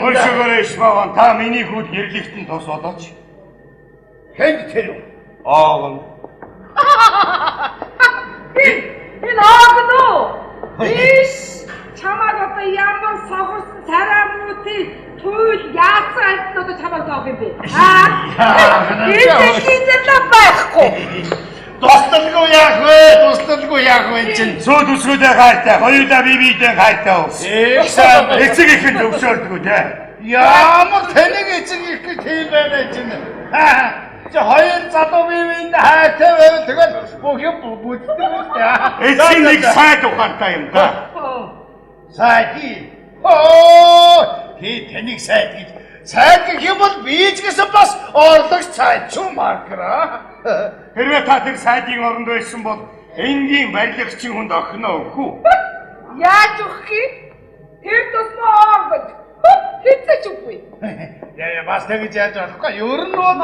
Өршөөгөөрэй Шмаван, та миний хүүд гэрлэгтэн тус болооч. Хэн тэр вэ? Оогон. Энэ оогон уу? Биш. Чамайг одоо ямар сохорсон царай муутай туйл яатсан альт одоо чамайг доох юм бэ? Аа. Энэ дэлхийн зэлээ байхгүй. Туслалгүй яах вэ? Туслалгүй яах вэ чинь? Сүйд өсгүүдээ хайртай, хоёулаа бие биедээ хайртай ус. Их сайн. Эцэг ихэд зөвшөөрдгөө те. Ямар тэнэг эцэг их гэх тийм байна чинь. Чи хоёр залуу бие биендээ хайртай байвал тэгэл бүх юм бүтдэг үү те. Эцэг нэг сайд ухаантай юм да. Сайд. Оо, тий тэнэг сайд гэж. Сайд гэх юм бол би ч гэсэн бас орлогч сайд ч юм маркера. Хэрвээ та тэр сайдын оронд байсан бол энгийн барилгачийн хүнд охиноо өгөх үү? Яаж өгөх юм? Тэр тусмаа оогд. Хэзээ ч үгүй. Яа бас тэгж яаж болохгүй. Ер нь бол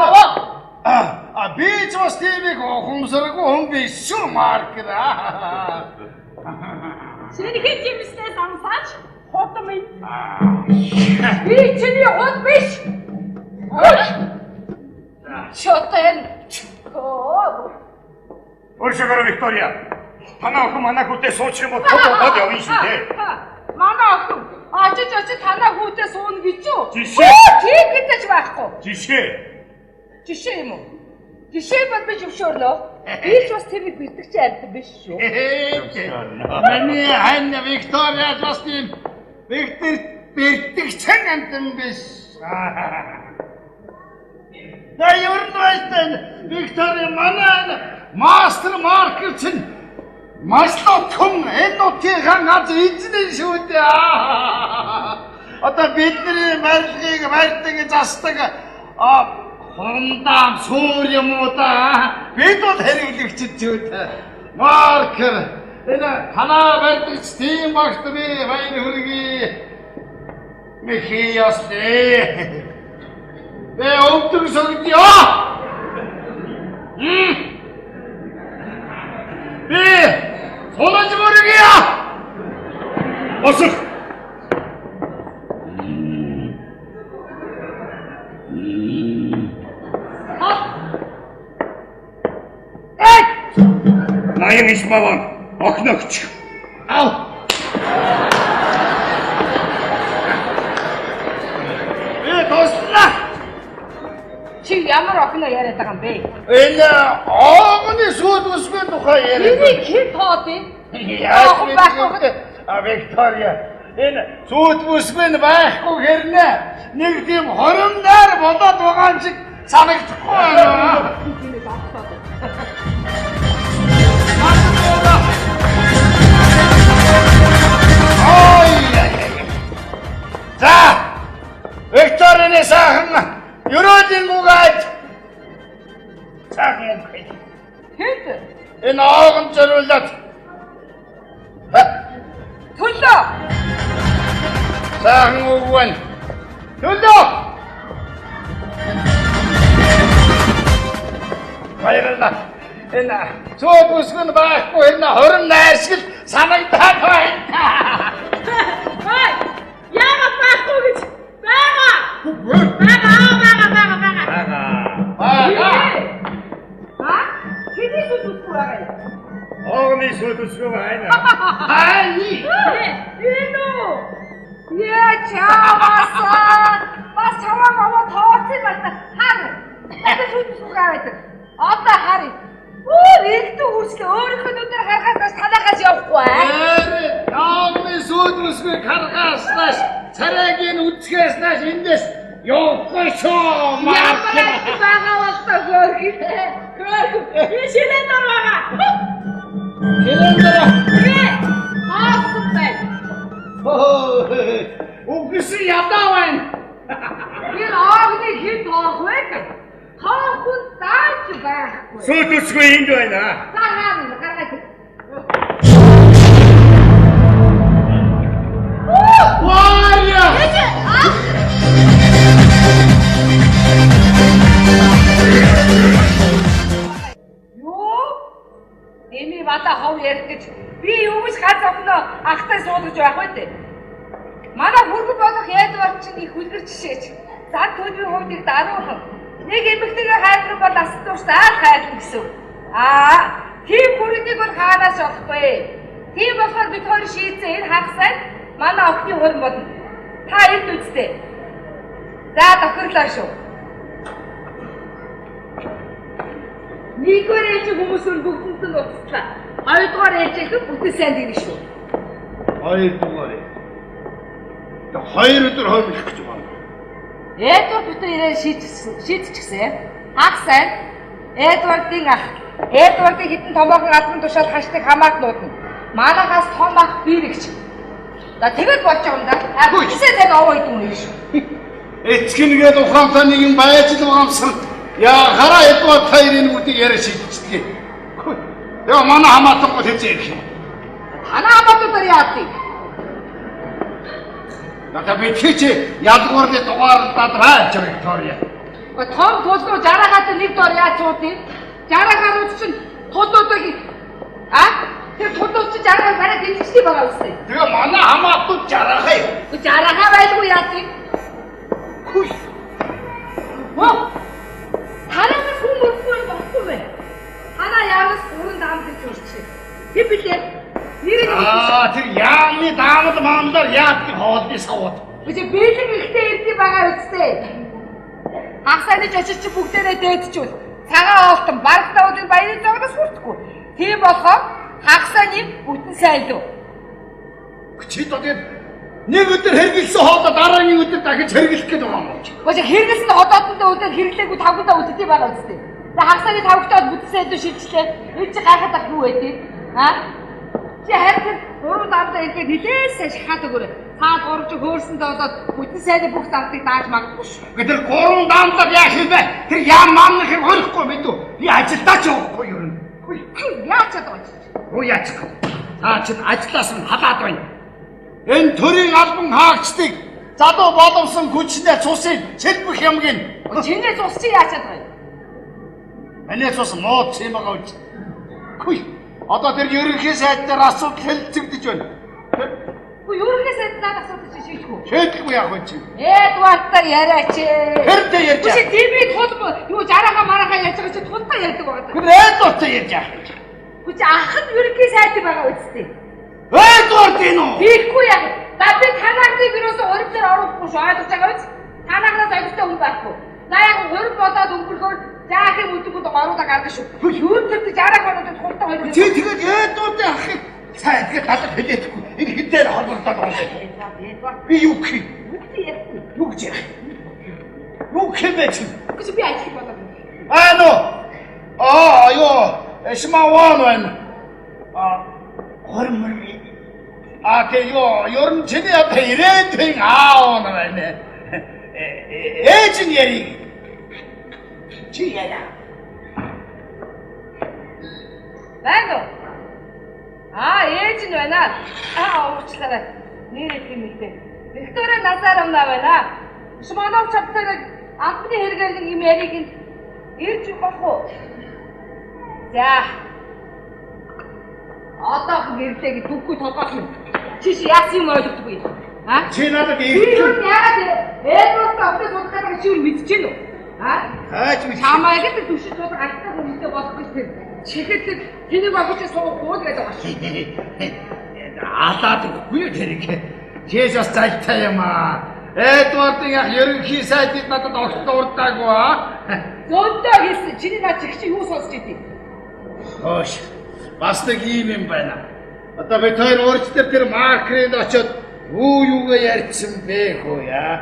а би ч бас тийм их ухамсаргүй хүн биш шүү маркера. Шинэхэн жимснээс амсаач худам юм. Би чиний худ биш. Шотэн. Өршөөгөөрэй Виктория. Танай охин манай хүүтэй суучих юм бол тод явна шүү дээ. Манай охин очиж очиж танай хүүтэй сууна гэж юу? Жишээ. Тийм гэдэг ч байхгүй. Жишээ. Жишээ юм уу? Жишээ бол би зөвшөөрлөө. Би ч бас тэрийг бэлтгэж амт биш шүү. Миний хань Виктория бас тийм Виктор бэлтгэгчэн амтан биш. Да ер нь байна. Виктория манай мастер маркер чинь маш лотхон энэ нутгийн ганц эзэн шүү дээ. Одоо бидний барилгыг барьдаг засдаг хундаан суур юм уу да. Бид бол хэрэглэгчид шүү дээ. Маркер энэ танаа барьдагч тийм багт би баяр хүргэе. Михиас дээ. Би өвдөг сөгдөө. Би сулаж мөргөе. Босох. Наян Ишмаван охиногч. Ав. Би туслаа. Чи ямар охиноо яриад байгаа юм бэ? Энэ оогны сүйд өсгөн тухай яриад. Энийг хэн тоод юм? Яаж байхгүй? А Виктория, энэ сүйд өсгөн байхгүй хэрнээ нэг тийм хоромноор болоод байгаа юм шиг санагдахгүй байна. За, Викторины сайхан ерөөлийн гугайд сайхан үг. Хэд? Энэ оогон зориулаад. Төлөө. Сайхан үг байна. Төлөө. Баярлалаа. Энэ цоод үсгэн байхгүй энэ хорин найршил санагдаад байна. Ой! Яагаад байхгүй гэж? Бага! Бага, бага, бага, бага. Бага. Ха? Хэний сүд үсгүй байгаа юм? Огны сүд үсгүй байна. Ай! Энэ үү? Яа чаваасан. Бас чаваа мава тооцсон байна. Хар. Надад сүд үсгүй байдаг. Одоо харъя. Өөр ихтэй хүрчлээ. Өөрийнхөө нүдээр харахаас танахаас явахгүй аа. Ээрээ, огны сүд үсгүй харахаас нааш царайг нь үзэхээс нааш эндээс явахгүй шүү. Ямар байгаа болтой хөөрхөн. Хөөрхөн. Би шилэн дор байгаа. Шилэн дор. Хоосон байна. Үгүйсэн ядаа байна. Тэр огны хэн тоох вэ? Тоох хүн дааж байхгүй. Сүд үсгүй энд байна. Гаргаа гаргаад. Варя! Юу? Эми бата хов ярих гэж би юу гэж ганц охиноо ахтай суулгаж байх вэ дээ? Манай хүргэн болох Эдвард чинь их үлгэр жишээч. Зан төлөвийн хувьд их даруухан. Нэг эмэгтэйгээ хайрлах бол асан турш заал хайрлах гэсэн. Аа, тийм хүргэнийг бол хаанаас олохгүй. Тийм болохоор бид хоёр шийдсэн энэ хагас сайн манай охины хурим болно. Та энд үсттэй. За тохирлоо шүү. Нэгдүгээр ээлжийн хүмүүс нь бүгдэнд нь уцтлаа. Хоёрдугаар ээлжийнхэн бүтэн сайн дэрнэ шүү. Хоёрдугаар. Тэг хоёр өдөр хоймлох гэж байна. Эдвард бүтэн ирээ шийдчихсэн. Хагас сайн Эдвардын ах. Эдвардын хэдэн томоохон албан тушаал хашдаг хамаатнууд нь. Манайхаас том ах бирэгч. За тэгэл болж байгаа юм да. А бүтэн сайн овоо гэдэг юм шүү. Эцгэнгээд ухаантай нэгэн байж л урамсан. Яа хараа Эдвард хоёрын үдийг яриа шийдчихдэг. Тэгээ манай хамаатан гол хэзээ ирэх юм. Танаа хамаатнуудаар яадыг. Надад би чи ялгуурны дугаар дадраа гэж Виктория. Том тулуу 60-аад нэг дор яаж суудыг? 60 гаруйд чинь тулуудыг а тэр тулууд чинь 60 барай дэлгэжтэй байгаа үстэй. Тэгээ манай хамаатнууд 60-аа. 60-аа байлгүй яадыг. Хүй. Хөө. Танаас хүн мөрөхгүй болохгүй вэ? Танаа яамаас гурван даам гэж урчих. Тэр билээ. Нэр нь Аа тэр яамны даамд маамлаар яадгийг хоолны савууд. Үгүй бэлэг ихтэй ирдэг байгаа үстэй. Хагасны жочиж чи бүгдээрээ дээдчүүл. Цагаан оолтон барагтаа уулын баярын зогноос хүртэхгүй. Тийм болохоор хагасны бүтэн сайн лүү. Чи одоо нэг өдөр хэрэгэлсэн хоолоо дараагийн өдөр дахиж хэрэглэх гээд байгаа юм уу? Үгүй хэрэгэлсэн одоодондоо үлдээд хэрэглээгүй тавгандаа үлддэг байгаа үстэй. Тэгээ хагасны тавгтаа бүтэн сайн лүү шилжлээ. Энэ чи гайхаад ах юу вэ тий? Аа? Чи харин тэр гурван дамдаа ирэхэд нилээ сайн шахаад өгөөрэй. Цаад гурвж хөөрсөн болоод бүтэн сайны бүх дамтыг дааж магадгүй шүү. Гэхдээ тэр гурван дамдаар яах юм бэ? Тэр яам маамнахыг орохгүй мэдүү. Би ажилдаа ч явахгүй юм. Яаж чадах вэ? Юу яачих вэ? Цаа чи ажлаас нь халаад байна. Энэ төрийн албан хаагчдыг залуу боломсон хүчнээ цусыг чэлбэх юмгин. Чиний цус чи яаж чадах вэ? Миний цус мууд юм байгаа үз. Хүй. Одоо тэр ерөнхий сайд дээр асуудал хэлцэгдэж байна. Үгүй ерөнхий сайд надад асуудал чи шийдэх үү? Шийдэхгүй яах вэ чи? Эдвардтай яриач. Тэрдээ ярьж. Үгүй чи тул юу жараха мараха ярьж байгаа чи тултаа ярьдаг байгаа. Тэр Эдвардтай ярьж яах вэ? Үгүй чи ах нь ерөнхий сайд байгаа үсттэй. Эдвард энэ үү? Тийхгүй яах. За би танаагыг ерөөсөө хуримтлаар оруулахгүй шүү. Ойлгож байгаа биз? Танаагаас аюултай хүн байхгүй. За яг хурим болоод өнгөрөхөөр заах юм өдөргөд оруулаа гаргана шүү. Юу тэр 60 гаруйд тултаа хоёр. Чи тэгээд Эдвардын ахыг сайн тэгээд надад хэлээдгүй. Энэ хэдээр холбогдоод байгаа юм. Би юу гэх юм? Юу гэж ярихгүй. Юу гэж ярих? Юу гэх юм бэ чи? Үгүй би ажиллах болоо. Аа нөө. Аа ёо, эшмаван байна. Аа хорим Аа тэ ёо, ер нь чиний одоо ирээдүйн аав нар байна. Ээж нь яриг. Чи яа. Байна уу? Аа, ээж нь байна. Аа, уучлаарай. Нэр хэлэх юм хэлтэй. Виктория Назаровна байна. Шманов чамтай албаны хэрэгээр нэг юм яриг нь ирж болох уу? За. Одоохон гэрлээ гэж дүггүй толгоох юм. Чи чи яасан юм ойлгохгүй. А? Чи надад Би юу яагаад Эдвардтай офис суулгах гэдэг чи юу мэдэж гин үү? А? Хаач мэдэж. Чамайг л түшиж суулгах алтаа хүмүүстэй болох гэж тэр. Чихэд тэнийг огч суухгүй л гэдэг байна. Алаад өгөхгүй юу тэрийг. Чээс бас зайлтай юм аа. Эдвардын ах ерөнхий сайдыг надад огт дурдаагүй аа. Зөндөө хэлсэн. Чиний наад чих чи юу сонсч идэв? Хоош. Бас нэг ийм юм байна. Одоо бид хоёр урьд дээр тэр маркерынд очиод юу юугаа ярьсан бэ хөө яа.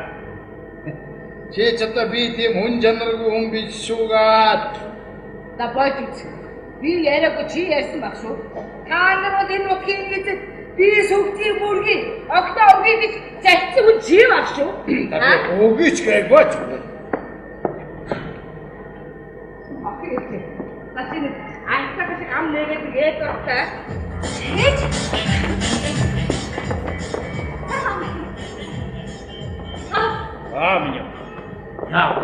Чи ч одоо би тийм хүн чанаргүй хүн биш шүүгээд. За болж үз. Би яриаггүй чи ярьсан баг шүү. Та нар бол энэ нутгийн эзэд би сүгдгийг бүргий, огтоо өгье гэж зальцсан хүн чи баг шүү. За би өгьеч гээгүй ч. Окей. За чи нэг альтаа шиг ам нэгээд Эдвардтай. Ээж. Аа минь. Яа.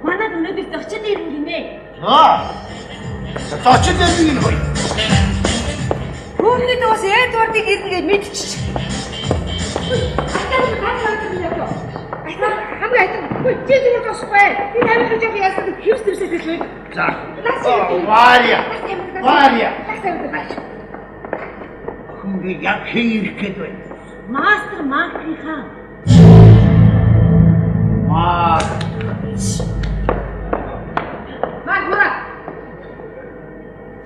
Манад өнөөдөр зочид ирнэ гинэ. Аа. Зочид ирнэ гинэ хөөе. Хүүхний дээс Эдвардыг ирнэ гэж мэдчихэж. Хамгийн хайтан. Чи зүгээр тусахгүй. Би тамхи жоох яасан хевс твсээ хэлвэ. За. Варя. Варя. Охин би яг хэн ирэх гээд байна? Мастер Маркийнхаа. Марк. Марк мара.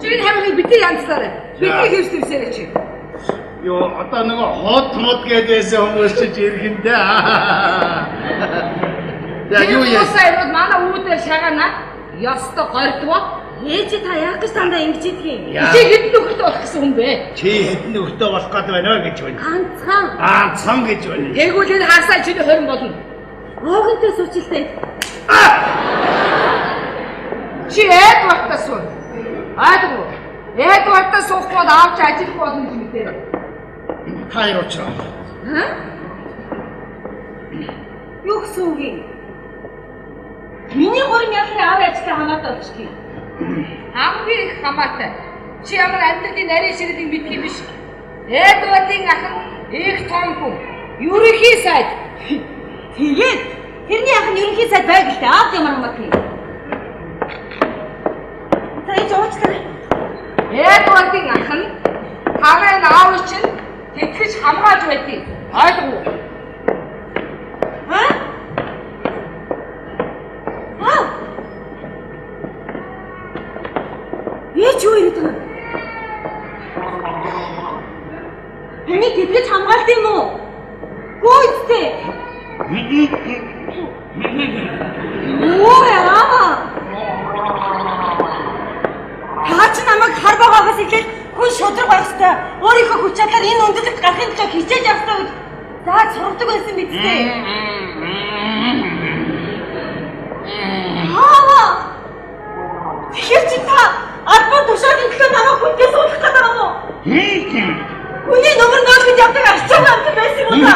Чи энэ хамиг бити янзлаарай. Бити хевс твсээрэй чи. Йоо, одоо нөгөө хот мод гэдээсэн хүмүүс чи ирэх юм дээ. За юу яа? Сая манай үүдээр шагаана. Ёстой гордвоо. Ээж та яах гэж дандаа ингэж идэх юм? Чи хэдэн нөхөртэй болох гэсэн хүн бэ? Чи хэдэн нөхөртэй болох гээд байна вэ гэж байна. Ганцхан. Ганцхан гэж байна. Тэгвэл энэ хагасаа чиний 20 болно. Уугантай суучлаа. Чи Эдвардтай суу. Айлгүй. Эдвардтай суухгүй бол аав чи ажиллах болно гэж мэдээ. Та хоёр уучраа. Ха? Юу гэсэн үг юм? Миний гурим яхны аав ажилтай хамаатай болчих юм. Хамгийн их хамаатай. Чи ямар амьдралын нарийн ширэлийг мэдэх юм биш. Эдвардын ах нь их том хүн. Ерөнхий сайд. Тэгээд тэрний ах нь ерөнхий сайд байг л дээ. Аав ямар хамаатай юм? За ээж уучлаарай. Эдвардын ах нь танай аав чинь тэтгэж хамгаалж байдгийг ойлгов уу? Ха? Аа. Ээж юу яриад байгаа юм? Миний тэтгэж хамгаалт юм уу? Гүйцтэй. Оо яа. Та чи намайг хар байгаагаас эхлээд хүн шудраг байх ёстой. Өөрийнхөө хүч чадлаар энэ өндөрлөгт гарахын төлөө хичээж явах ёстой гэж зааж сургадаг байсан биз дээ. Аа. Тэгэхээр чи та албан тушаалын төлөө намайг хүнтэй суулгах гэдэг юм уу? Хүний номер 0 гэж явдаг арчаа амт байсан юм уу та?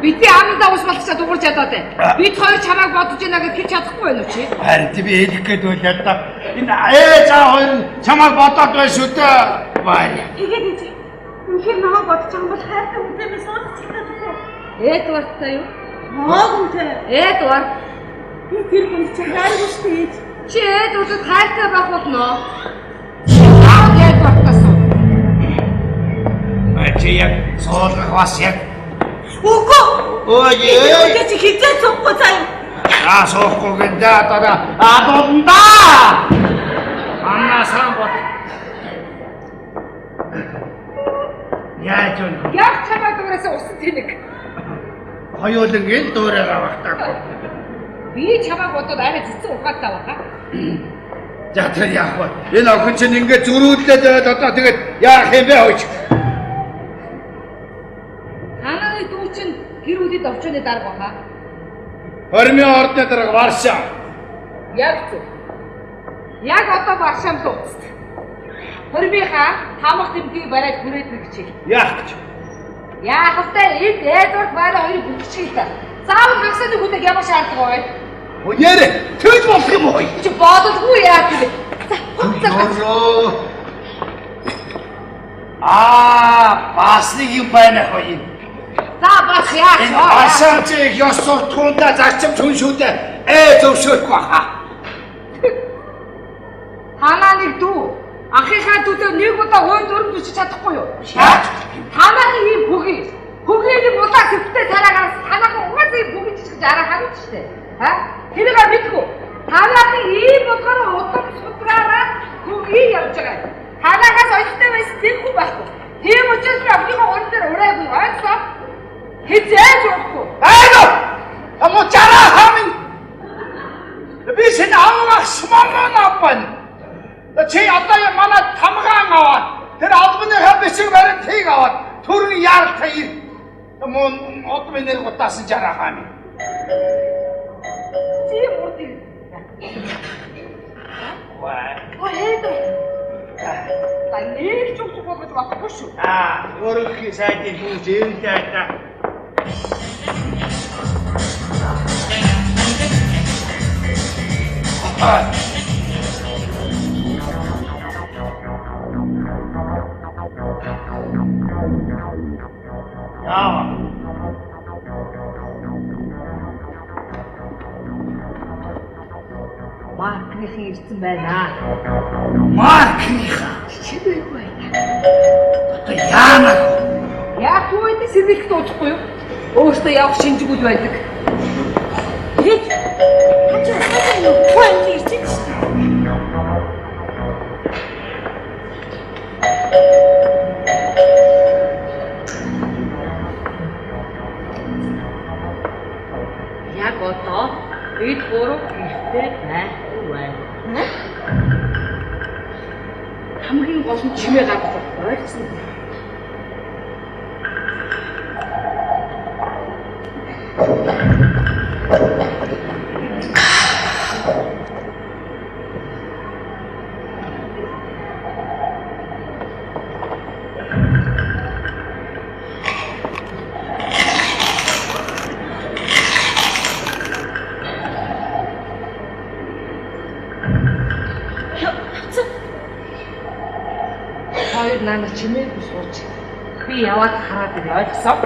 Бидний амандаа ус болчихсоо дуурч ядаад бай. Бид хоёр чамайг бодож байна гэж хэлж чадахгүй байна уу чи? Харин би хэлэх гээд байлаа да. Энэ ээж аа хоёр чамайг бодоод байна шүү дээ. Варя. Тэгээд ээж. Үнэхээр намайг бодож байгаа бол хайртай хүнтэй би суулгачих гэдэг. Эдвардтай юу? Аагүй. Эдвард. Би тэр хүн чинь хайргүй шүү дээ ээж. Чи Эдвардд хайртай байх болно. Аа Эдвардтаас суу. Чи яг суулгах бас яг Үгүй. Өө Ээ. Чи хизээ суухгүй заа. Аа суухгүй гэнэ одоо адуулна. Аннаасан бод. Яаж вэ? Яг чамайг дуурайсан усан тэнэг. Хоёуланг л дуурайгаа багтаагүй. Би чамайг бодоод арай цэцэн ухаантай байгаа. За тэр яах вэ? Энэ охин чинь ингээд зөрүүлээд байгаад одоо тэгээд яах юм бэ хөөч? Тананы дүү чинь гэр бүлийн товчооны дарга баха. Хормын ордны дарга Варшаа. Яг зөв. Яг одоо Варшаам л уцт. Хормынхаа тамга тэмдгийг бариад хүрээд ирэх гэж. Яах гэж? Яах вэ? Энд Эдвард манай хоёрыг бүлчихээ л та. Заавал хагасны хүнэг ямар шаардлага байна? Өнөөрэ тэгж болох юм уу? Чи бодолгүй яа гэв. За. Аа, бас нэг юм байна хоёр. За бас яах вэ? Асаач ёс суртахуундаа зарчим түн шүү дээ. Зөвшөөрөхгүй хаа. Танаа нэг дүү. Ахынхаа дүүдээ нэг удаа уйн дүрм зүчиж чадахгүй юу? Танаагийн ийм бүги. Бүгийн нэг улаа сэвтээ цараагаас танаахан угаасаа ийм бүги жижиг араа харагдаж штэ. Ха? Тэрийг мэдгүй. Танаагийн ийм болгоор удам судраараа бүги явж байгаа юм. Танаагаас оёлтой байсан тэр хүн байхгүй. Тийм учраас би охиныхоо уран дээр ураагүй ойлсоо. Хизээж уухгүй. Айгаа. Амучара хамин. Би шинэ авах шмаман апан. Чи одоо манай тамгаан аваад тэр албаныхаа бичиг баримтыг аваад төрийн яаралтай ир. Мөн од минь гутаасан жараа хамин. Чи урд ир. Ваа. Ой Та нэг ч үгүй болгож болохгүй шүү. Аа, өөрийнхөө сайдын хүүс эвлээ та. Яа. Маркнийхэн ирсэн байна. Маркнийхэн чимээгүй байна. Одоо яана вэ? Яг үедээ сэргийлэх дуудахгүй юу? Өөртөө явах шинжгүүд байдаг. Хэд? Хачаа хачаа юу хүн ирж байна шүү дээ. Яг одоо бид гурав гэртээ байхгүй байна. Хамгийн гол нь чимээ гаргах ойлгосон. Хоёр наана чимээгүй сууж. Би яваад хараад ирээ ойлгосон.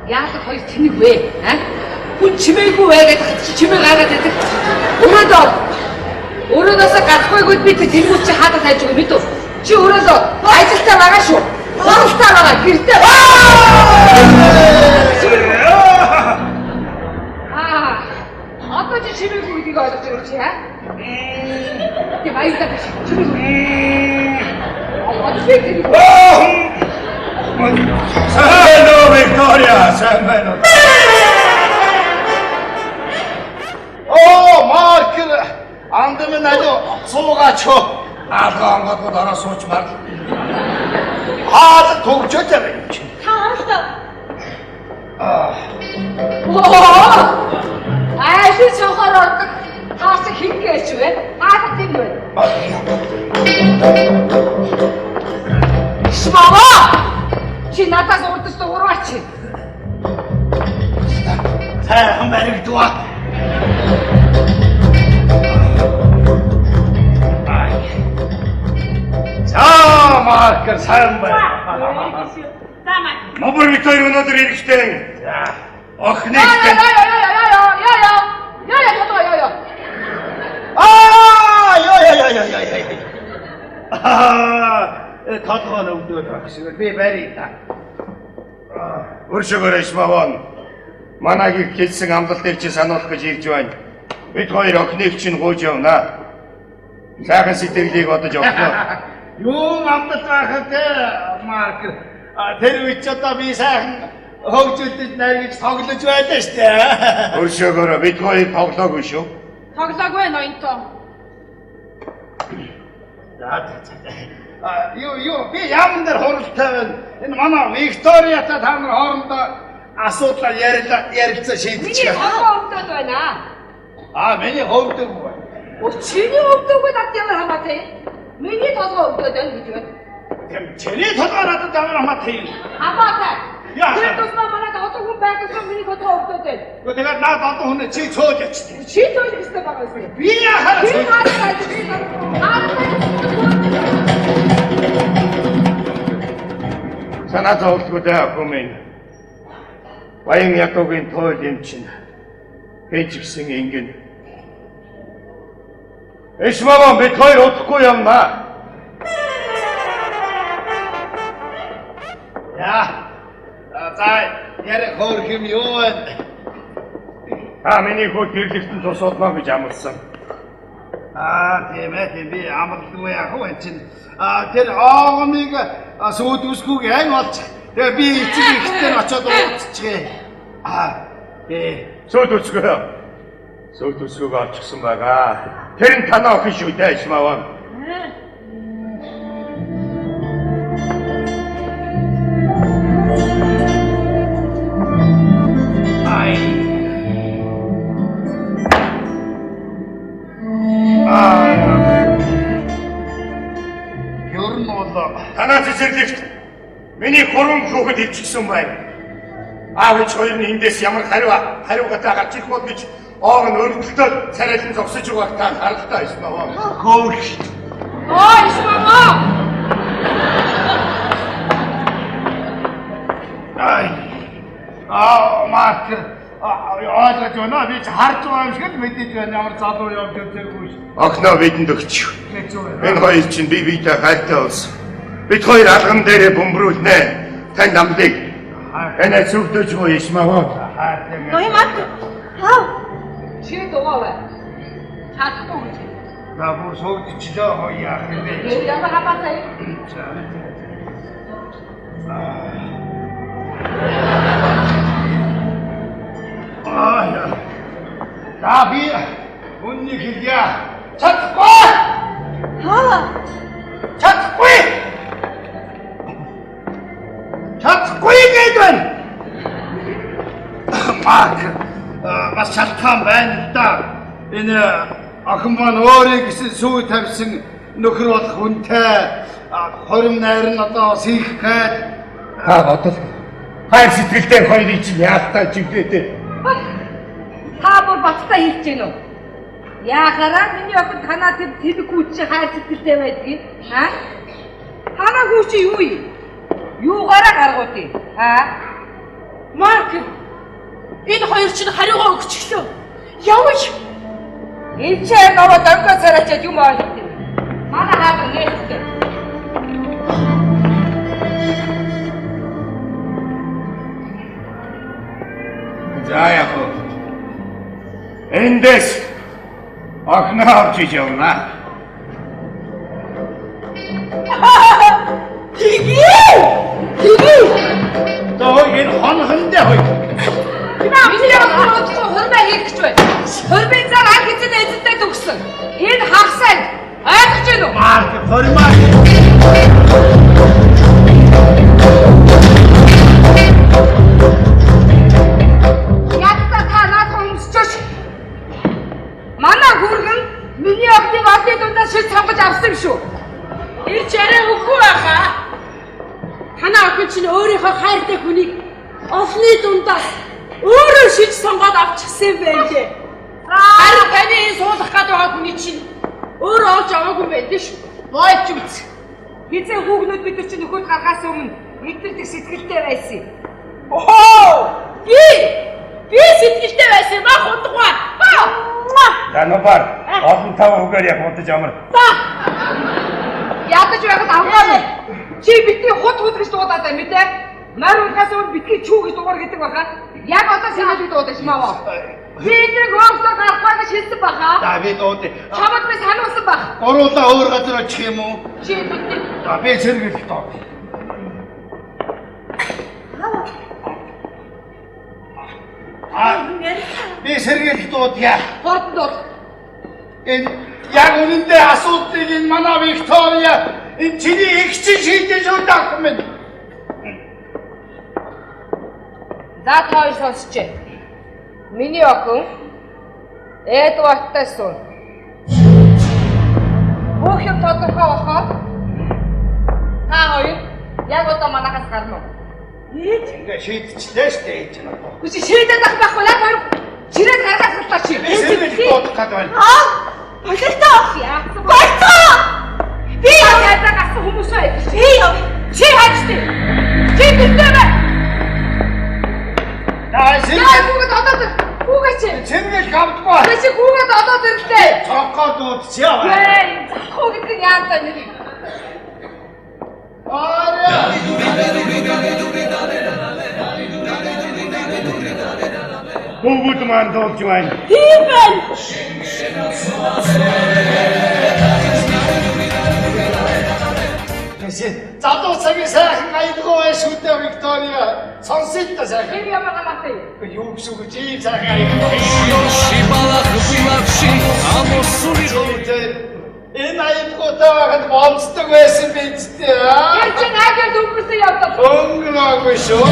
Яадаг хоёр тэнэг вэ? Аа? Хүн чимээгүй вэ гэдэг чимээ гаргаад байдаг. Өрөөд ор. Өрөөнөөсөө гарахгүйгүүд би тэнгуү чи хаадаа хайж өгөө мэдв. Чи өрөөд ор. Ажилтаа байгаа шүү. Хуралтай байгаа. Гэртээ. Аа. Одоо чи чимээгүй гэдгийг ойлгож байгаа чи аа? Тэг баярлалаа биш. Чимээгүй. Одоо би тэнийг Сайн уу, Виктория, сайн байна уу? Оо, Маркер, андам надо суугаач. Алга ангадгууд ороо суучмаар. Хаал төгжөөд байгаа юм чи. Та оролтоо. Аа. Ааши цохоор ордог. Таас хин гэж вэ? Хаалт тийм вэ? Шмава! Чи надаас урдч дуурваач. Сайхан баригдваа. За, Маркер сайн байна. За Марк. Мобор Виктори өнөөдөр ирэхтэй. За. Охиныг Яа яа яа яа яа яа. Яа яа яа яа. Аа, яа яа яа яа яа. Аа, толгой нь өвдөд байх шиг. Би барь та. Өршөөгөр Ишмавон. Манай гэр хэлсэн амлалтыг чи сануулах гэж ирж байна. Бид хоёр охиныг чинь гуйж явна. Сайхан сэтгэлийг бодож охиноо. Юу амдалж байх вэ, Марк? Тэр үе ч одоо би сайхан хөгжүүлдэж наргиж тоглож байлаа шүү дээ. Өршөөгөөрөө бид хоёр тоглоогүй шүү. Тоглоогүй ноёнтоо. За за. Юу би ямар дээр хуралтай байна. Энэ манай Викториатай та нар хоорондоо асуудлаа ярилцаа шийдчихье. Миний толгой өвдөд байна. Аа, миний өвдөг байна. Чиний өвдөөгүй надад ямар хамаатай юм? Миний толгой өвдөд байна гэж байна. Тийм, чиний толгой надад ямар хамаатай юм? Хамаатай. Тэр тусмаа манад олон хүн байгуулсан миний толгой өвдөд байна. Гэхдээ тэгээд наад олон хүн чи цоож ячтай. Чи цоож гэстэй байгаа юм. Би яхаараа цоож. Санаа зовлтгүй дээ хүмүүн. Баян ядуугийн туйл юм чинь. Хэн ч гэсэн ингэн. Эш мама бид хоёр удахгүй явна. Яа. За яриа хөөх юм юу вэ? Та миний хүү гэрлэгтэн тусуулна гэж амласан. Аа, тийм ээ, би амлалгүй яах вэ чинь. Тэр оогомыг сүйд үсгүүг айн олж. Тэгээ би эцэг ихтэй очиод уулзчихъя. Аа, тий. Сүйд үсгөө. Сүйд үсгүүг олчихсан байгаа. Тэр нь танаа охин шүү дээ, Ишмаваа. Ай. Ер нь бол танаа цэцэрлэгт миний гурван хүүхэд илчихсэн байна. Аав ээж хоёр нь эндээс ямар хариугатай гарч ирэх бол гэж оог нь өргөлтөд царайлан зогсож байгааг та харалтай Ишмаваа. Хөөх. Оо, Ишмаваа. Ай. Аа, Марк ойлгож байна. Би ч харж байгаа юм шиг л мэдээж байна. Ямар залуу явж үзээгүй ш. Охиноо бидэнд өгч. Энэ хоёр чинь бие биедээ хайртай болсон. Бид хоёр алган дээрээ бөмбөрүүлнэ. Тань намлыг. Танай зүгдэж буй Ишмаваа. Ноён Марк. Хаа. Чи дугаа бай. Чадахгүй гэж. На бүр согдчихлоо хоо яах юм бэ? Ямар хамаатай юм? Аа. За би үннийг хэлье. Чадахгүй. Хаа. Чадахгүй. Чадахгүй гэж байна. Марк бас шалтгаан байна л да. Энэ охин маань өөрийн гэсэн сүү тавьсан нөхөр болох хүнтэй хорим найр нь одоо сийх гээд та бодол хайр сэтгэлтэй хоёрыг чинь яалтаа чиглээдээ. Та бүр баттай хэлж гэнэ үү? Яахаараа миний охин танаа тэр тэлэг хүү чи хайр сэтгэлтэй байдгийг? Аа? Танаа хүү чи юу юм? Юугаараа гаргууд юм? Аа? Марк, энэ хоёр чинь хариугаа өгчихлөө. Явж. Энд чи наваа дөнгөө царайчаад юм ойлгох юм. Манай хаалга нээлттэй. За яг уу. Эндээс охиноо авч явна. Тгий! Тгий! Тоо энэ хонхондээ хой. Миний охин удахгүй хурмаа хийх гэж байна. Хурмын зар аль хэзээ эзэнтэй төгссөн. Энэ хагасаа ойлгож байна уу? Марк хурмаа. Ядта та наадхан өмсчөөч. Манай хүргэн миний охиныг олны дундаас шил сонгож авсан юм шүү. Ирч арай үгүй байхаа. Танаа охин чинь өөрийнхөө хайртай хүнийг олны дундаас өөрөө шиж сонгоод авчихсан юм байна лээ. Харин таны энэ суулгах гээд байгаа хүний чинь өөрөө олж аваагүй байх нь шүү. Болж үз. Хизээ хүүгнүүд бид нар чинь нөхөд гаргаас өмнө эдгээр сэтгэлтэй байсан юм. Оо! Би сэтгэлтэй байсан юм аа худгаа. Данубар олон тав үгээр яг худаж амар. За. Ядаж байхад авгаа мэн. Чи битгий худ худ гэж дуудаад бай мэдээ. Морь унахаас өмнө битгий чүү гэж дуугар гэдэг байхаа. Яг одоо сэнэлэг дуудаж маваа. Би эднийг өөртөө гарахгүй гэж хэлсэн баха. За би дууд. Чамд би сануулсан баг. Гуруулаа өөр газар очих юм уу? Чи бидний. За би сэргэлт доо. Би сэргэлт дуудъя. Хурдан дууд. Энэ яг үнэндээ асуудлыг энэ манай Виктория энэ чиний эгч чинь шийдэж шүү дээ минь. За та хоёр сонсч. Миний охин Эдвардтай суун. Бүх юм тодорхой болохоор та хоёр яг одоо манахаас гарна уу? Ээж ингээ шийдчихлээ шүү дээ ээж надад. Үгүй чи шийдээд ах байхгүй яг хоёр чирээд гаргаад харлаа чи. Би сэргэлт дуудах гээд байна. Аа! Бололтоо. Болцоо. Би ядаа гарсан хүмүүс бай. Би яв. Чи хайчтай. Чи бэлдээ бай. За сэргэлт хүүгээд одоод хүүгээч. Сэргэлт авдаггүй. Би чи хүүгээд одоод ирлээ. Цоггоо дуудчихъя. Ээ, залах уу гэдэг нь яа даа нэр. Араа. Хүүгүүд маань дуулж байна. Тийм байна. Залуу цагийн сайхан аялгаа бай шүү дээ Виктория. Сонсъё л да сайхан. Тэр ямар гамаатай. Юу гэсэн үг чи сайхан аялгаа. Энэ аялгаутай байхад бомцдог байсан биз дээ. Тэр чинь агент өнгөрсөн явдал. Өнгөрөөгүй шүү.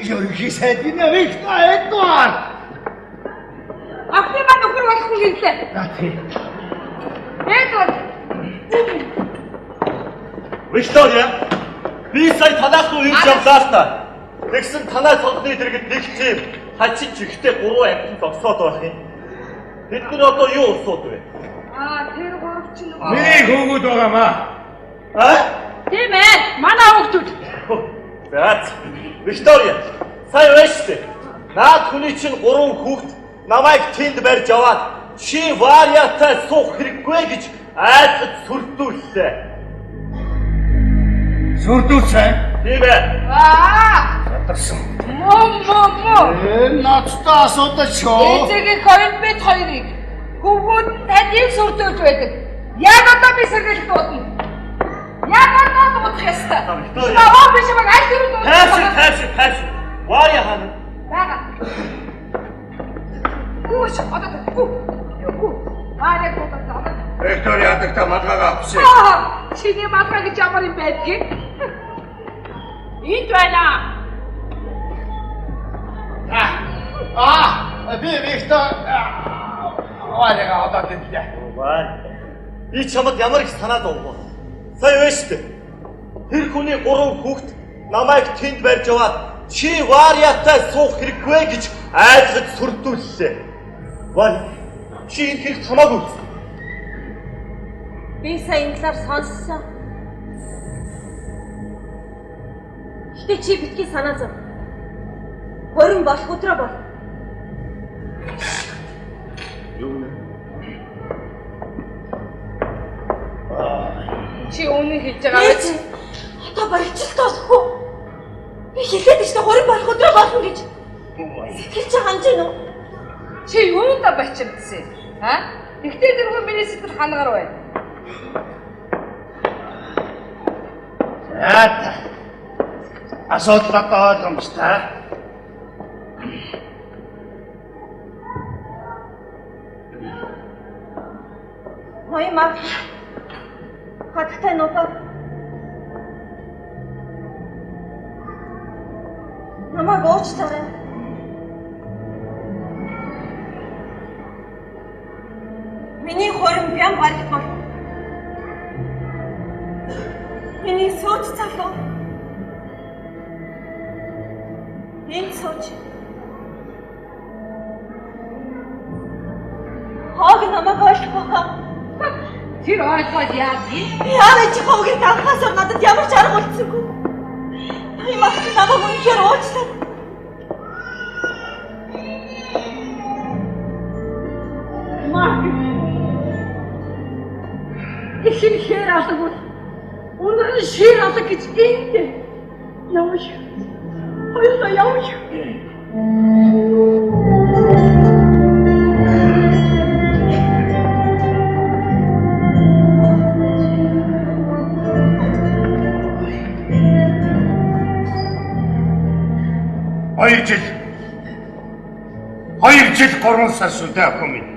Ерөнхий сайд энэ Виктор Эдвард. Охины маань нөхөр болохгүй гэлээ. За тий. Эдвард. Виктория, би сая танаас руу ирж явлаа л та. Тэгсэн танай цонхны дэргэд нэг тийм хачин чихтэй гурван амьтан зогсоод байх юм. Тэд нар одоо юу усууд вэ? Аа, тэр гурав чинь нөгөө миний хүүгүүд байгаамаа. Аа? Тийм ээ, манай хүүхдүүд. За. Виктория, сайн байна шүү дээ. Наад хүний чинь гурван хүүхд намайг тэнд барьж аваад чи Варятай суух хэрэггүй гэж айлгаж сүрдүүллээ. Сүрдүүлсэн? Тийм ээ. Аа! Ядарсан. Мм. Энэ надтай асуудал шүү. Эцэг хоёр бид хоёрыг хөвгүүд нь таныг сүрдүүлж байдаг. Яг одоо би сэргэлт дуудана. Яг одоо дуудах ёстой. Наваа биш баг аль тэр дуудах. Тайвшир. Варя хаана? Бага. Хүүш одоо хүү. Хүү. Варя дуудаад одоо. Виктория хатагта малгайгаа авчихъя. Чиний малгай гэж ямар юм байдгийг? Энд байна. Аа, би Виктор Варяга одоо тэндээ. Варя. Би чамд ямар их санаа зовлоо. Сайн байна шүү дээ. Тэр хүний гурван хүүхд намайг тэнд барьж аваад чи Варятай суух хэрэггүй гэж айлгаж сүрдүүллээ. Варя, чи энэ хэрэг хамаагүй үз. Би сая энэ талаар сонссон. Гэтэ чи битгий санаа зов. Горин болох өдрөө бол. Юу нэ? Чи үнэн хэлж байгаа биз? Одоо болчихлоо болохгүй. Би хэлээд шүү дээ горин болох өдрөө болно гэж. Сэтгэл чи ханж гэнэ үү? Чи юундаа бачимдсан? Аа? Тэгтээ тэргүй миний сэтгэл хангаар байна. За. Асуудал одоо ойлгомжтой. Ноён маа. Хатагтай Хайртай нутаг. Намайг уучлаарай. Миний хурим бям гарах бол. Миний сууч залуу. Энд сууч. Хог намайг ойлгох хаа. Тэр ойлгоод яа вэ? Яа чи хогийг анхаасаар надад ямар ч арга үлдсэнгүй. Тийм ах намайг үнэхээр уучлаа. Марк. Ихэн хэр алга бол өнөр нь шир алга гэж энд явж. Хоёулаа явж. Хоёр жил 3 сар шүү дээ охин минь.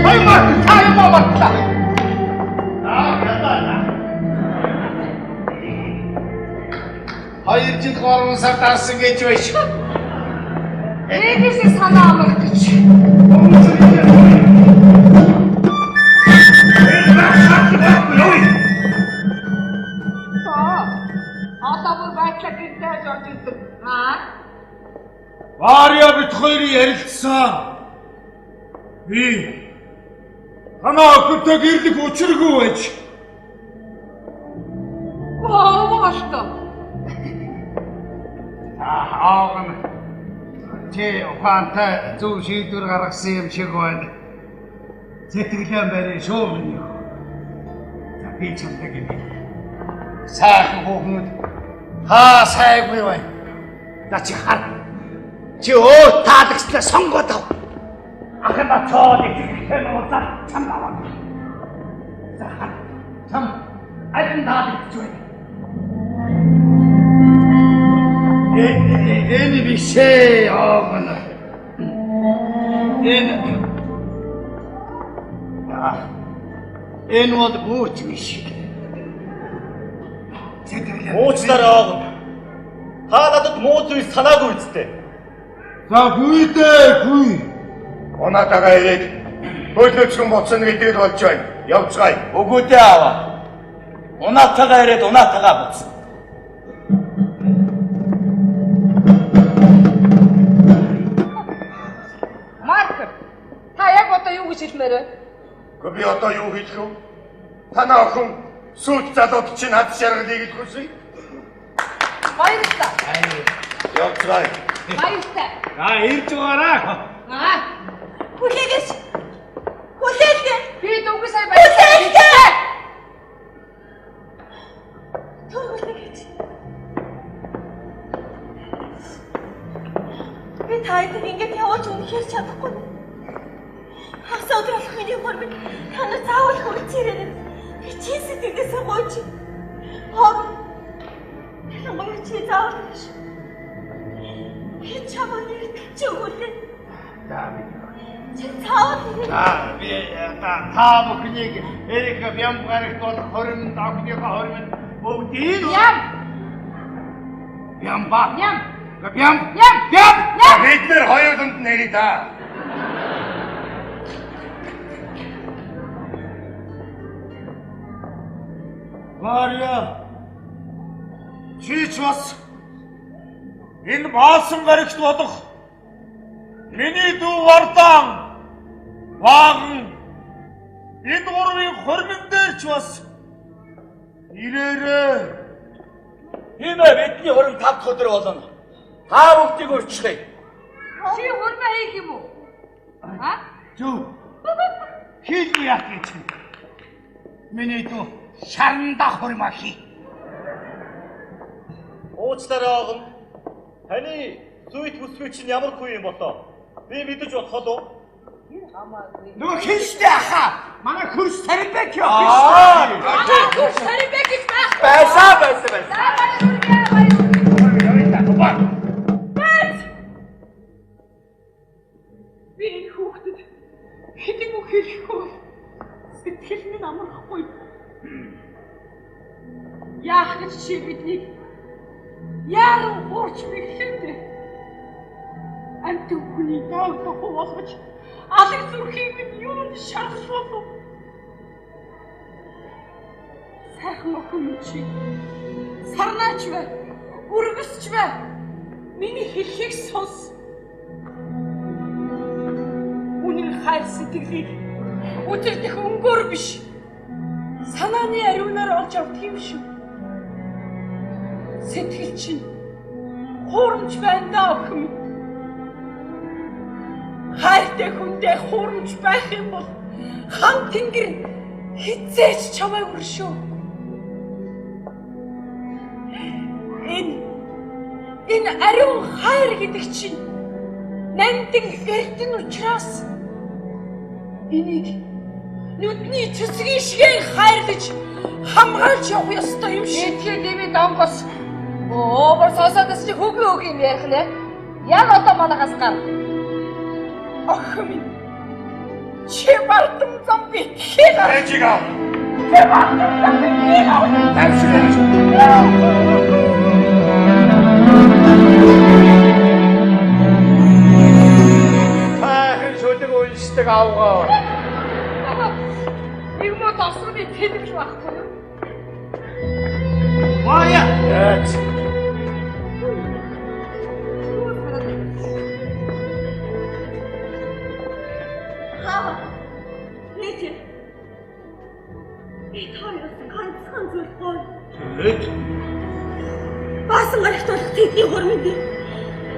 Ой маа та юм аа. 2 жил 3 сар дарсан гэж байж. Ээдээсээ санаа амрах гэж. Одоо бүр байтлаа гинтэй орж ирдэг. Аа? Варя бит хоёрын ярилцсан. Би танаа охинтой гэрлэх учиргүй байж. Оо, Аагн чи ухаантай зөв шийдвэр гаргасан юм шиг байна. Сэтгэлээ барь шүү миний. За би чамтай гинэ. Сайхан хүүхнүүд хаа сайгүй байна. За чи хар. Чи өө таалагчлаа сонгоод ав. Ахна цоолыг ихтэй нууцаар чам аваа. За хар. Чам аль нь таалагдж байна? Энэ биш ээ, оогон. Энэ Энэ бол бүүч биш. Уучлаарай оогон. Та надад муу зүйл санаагүй үсттэй. За гүй дээ, гүй. Унаатайгаа ирээд хөлөөчгөн буцна гэдэг л болж байна. Явцгаая. Үгүй дээ аваа. Унаатайгаа ирээд унаатайгаа буцна. Марк, та яг одоо юу гэж хэлмээр вэ? Гэхдээ би одоо юу хэлэх вэ? Танаа охин сүйт залууд чинь хад шаргалыг гэж хүсье. Баярлалаа. Явцгаая. Баярлалаа. За ирж байгаарай. Аа. Хүлээгээс. Хүлээлгээ. Би дөнгөж сая баярлалаа. Хүлээлгээ. Түр хүлээгэж. Би та эднийг ингэж явуулж үнэхээр чадахгүй. Хагас өдөр болох миний хурмыг та нар заавал хүрч ирээрэй. Би чи сэтгэлээсээ гойж. Хог. Ялангуяа чи заавал биш. Би чамд нэгтгэж өгүүлээ. За би. Чи заавал ирээ. За би та бүхнийг Эрика бям гарагт болох хоримд охиныхоо хоримд бүгдийг Ям. Бям ба. Ям. Бям. Ям. Бям. Бид нэр хоёуланд нэрий та. Варя. Чи ч бас энэ баасан гарагт болох миний дүү Вардан Вааган энэ гурвын хормон дээр ч бас ирээрээ. Тийм ээ, бидний хурим 5 дахь өдөр болно. Та бүгдийг урьдчилъя. Чи хурмаа хийх юм уу? Аа? Зүг. Хийлгүй яах гэж. Миний дүү шаранда хурмаа хий. Уучлаарай оогон. Таны зүйт бүсгүй чинь ямар хүү юм болоо? Би мэдэж болох уу? Нөгөө хинштэй ахаа. Манай хөрс Тарибек ёо. Аа. Манай хөрс Тарибек гэж байх. Байсан байсан байсан. За баярлалаа. Баярлалаа. Би энэ хүүхдэд хэдий бүх хэлэхгүй. чи биднийг яаран хуурч мэглэндэ. Амтэн хүний доогдох болгож алаг зүрхийг минь юунд шархлуулав? Сайхан охин минь чи сарнаач бай, өргөсч бай. Миний хэлхийг сонс. Үнэн хайр сэтгэлийг үтердэх өнгөөр биш, санааны ариунаар олж авдаг юм шүү. Сэтгэл чинь хуурамч байна даа охин минь. Хайртай хүндээ хуурамч байх юм бол хан тэнгэр хизээч чамайг өршөө. Энэ ариун хайр гэдэг чинь нандин эрдэнэ учраас энийг нүдний цэцгийн шигээр хайрлаж хамгаалж явах ёстой юм шиг. Эдгээр дэмий донгос. Өө, сонсоод чи хөгийн үг юм ярих нэ. Яг одоо манахаас гар. Охин минь. Чи бардам зам битгий гар. Ээжиг ав. Чи бардам зам битгий гар. Тавшиг. Сайхан шүлэг уншдаг авгаа. Нэг муу тосгоны тэнэг байхгүй юу? Мая. Яаж? Хаа. Нэж. Би хоёроос ганцхан зүйл гой. Тэгэд Баасан гарагт болох тэдний хурмын дээр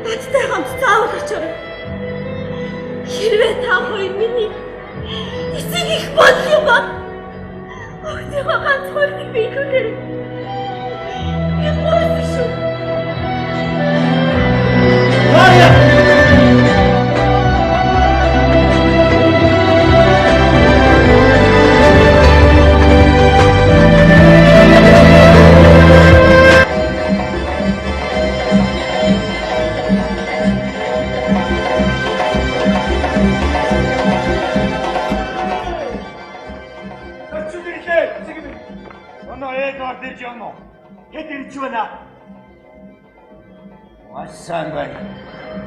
надтай хамт заавал очоорой. Хэрвээ та хоёр миний эцэг их бодол юм ба охидынхоо ганц хуйлыг би ихэвлээрэй. Би гуйсан шүү. Мая. Сайн байна.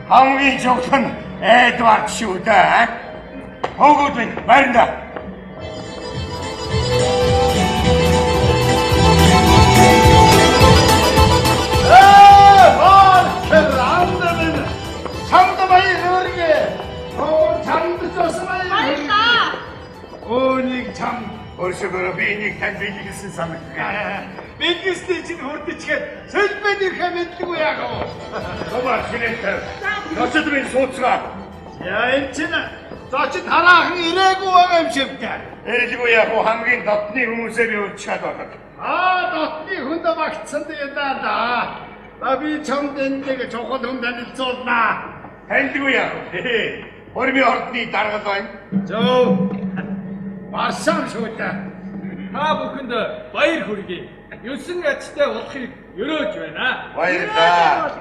Хамгийн чухал нь Эдвард шүү дээ. Хөөгөөд минь байранда. Маркер андамын чамд баяр хүргэе. Өөр чамд цус баяр. Баярлалаа. Үүнийг чам Өөрсөөрөө би энийг танд бэлгэлсэн санагдав. Бэлгэсний чинь хүрдчихээд сэлбэд ирэхэ мэдлгүй яах вэ? Томар шинэнтэй. Зочид минь сууцгаа. Я энэ чинь зочид хараахан ирээгүй байгаа юм шиг дээ. Ирэлгүй яах вэ? Хамгийн дотны хүмүүсээ би урьдчаад байна. Аа дотны хүнд багтсан юм даа да. Ба би чамд энэ нэг чухал хүн танилцуулнаа. Танилгүй яах вэ? Хормын ордны даргал байна. Зөв. Барсан шүү дээ. Та бүхэнд баяр хүргэе. 9 ачтай болохыг өрөөж байна. Баярлалаа.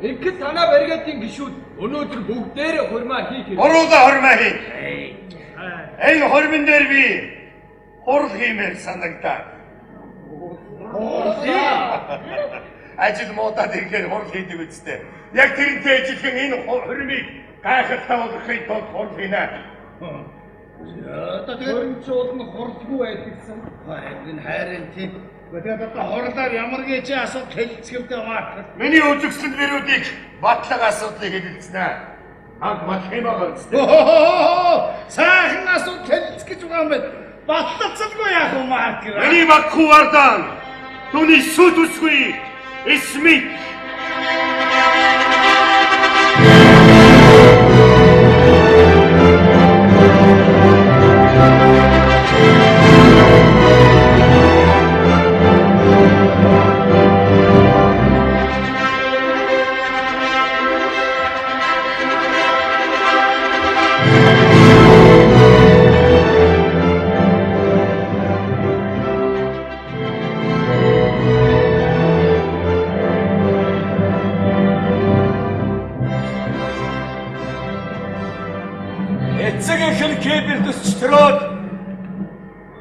Ингээд танаа бригадын гишүүд өнөөдөр бүгдээрээ хурмаа хийх хэрэгтэй. Гуруулаа хурмаа хий. Энэ хурмын дээр би хурл хиймээр санагдаа. Хурл. Ажил муудаад ирэхээр хурл хийдэг үстэй. Яг тэрнтэй ижилхэн энэ хурмыг гайхалтай болгохын тулд хурл хийнэ. Одоо тэгээд Хөрөнчуул нь хурлгүй байдагсан. Энэ хайрын тийм. Тэгээд одоо хурлаар ямар гэж асуудал хэлцгэвдэ Марк. Миний үзэгсэл бэрүүдийг батлаг асуудлыг хэлэлцэнэ. Хамт батлах юм байгаа үстэй. Сайхан асуудал хэлцэх гэж байгаа юм байна. Батлацалгүй яах вэ Марк? Миний баггүй вардан. Түүний сүт үсгүй. Эсмит. Эцэг эх нь Кибер төсч төрөөд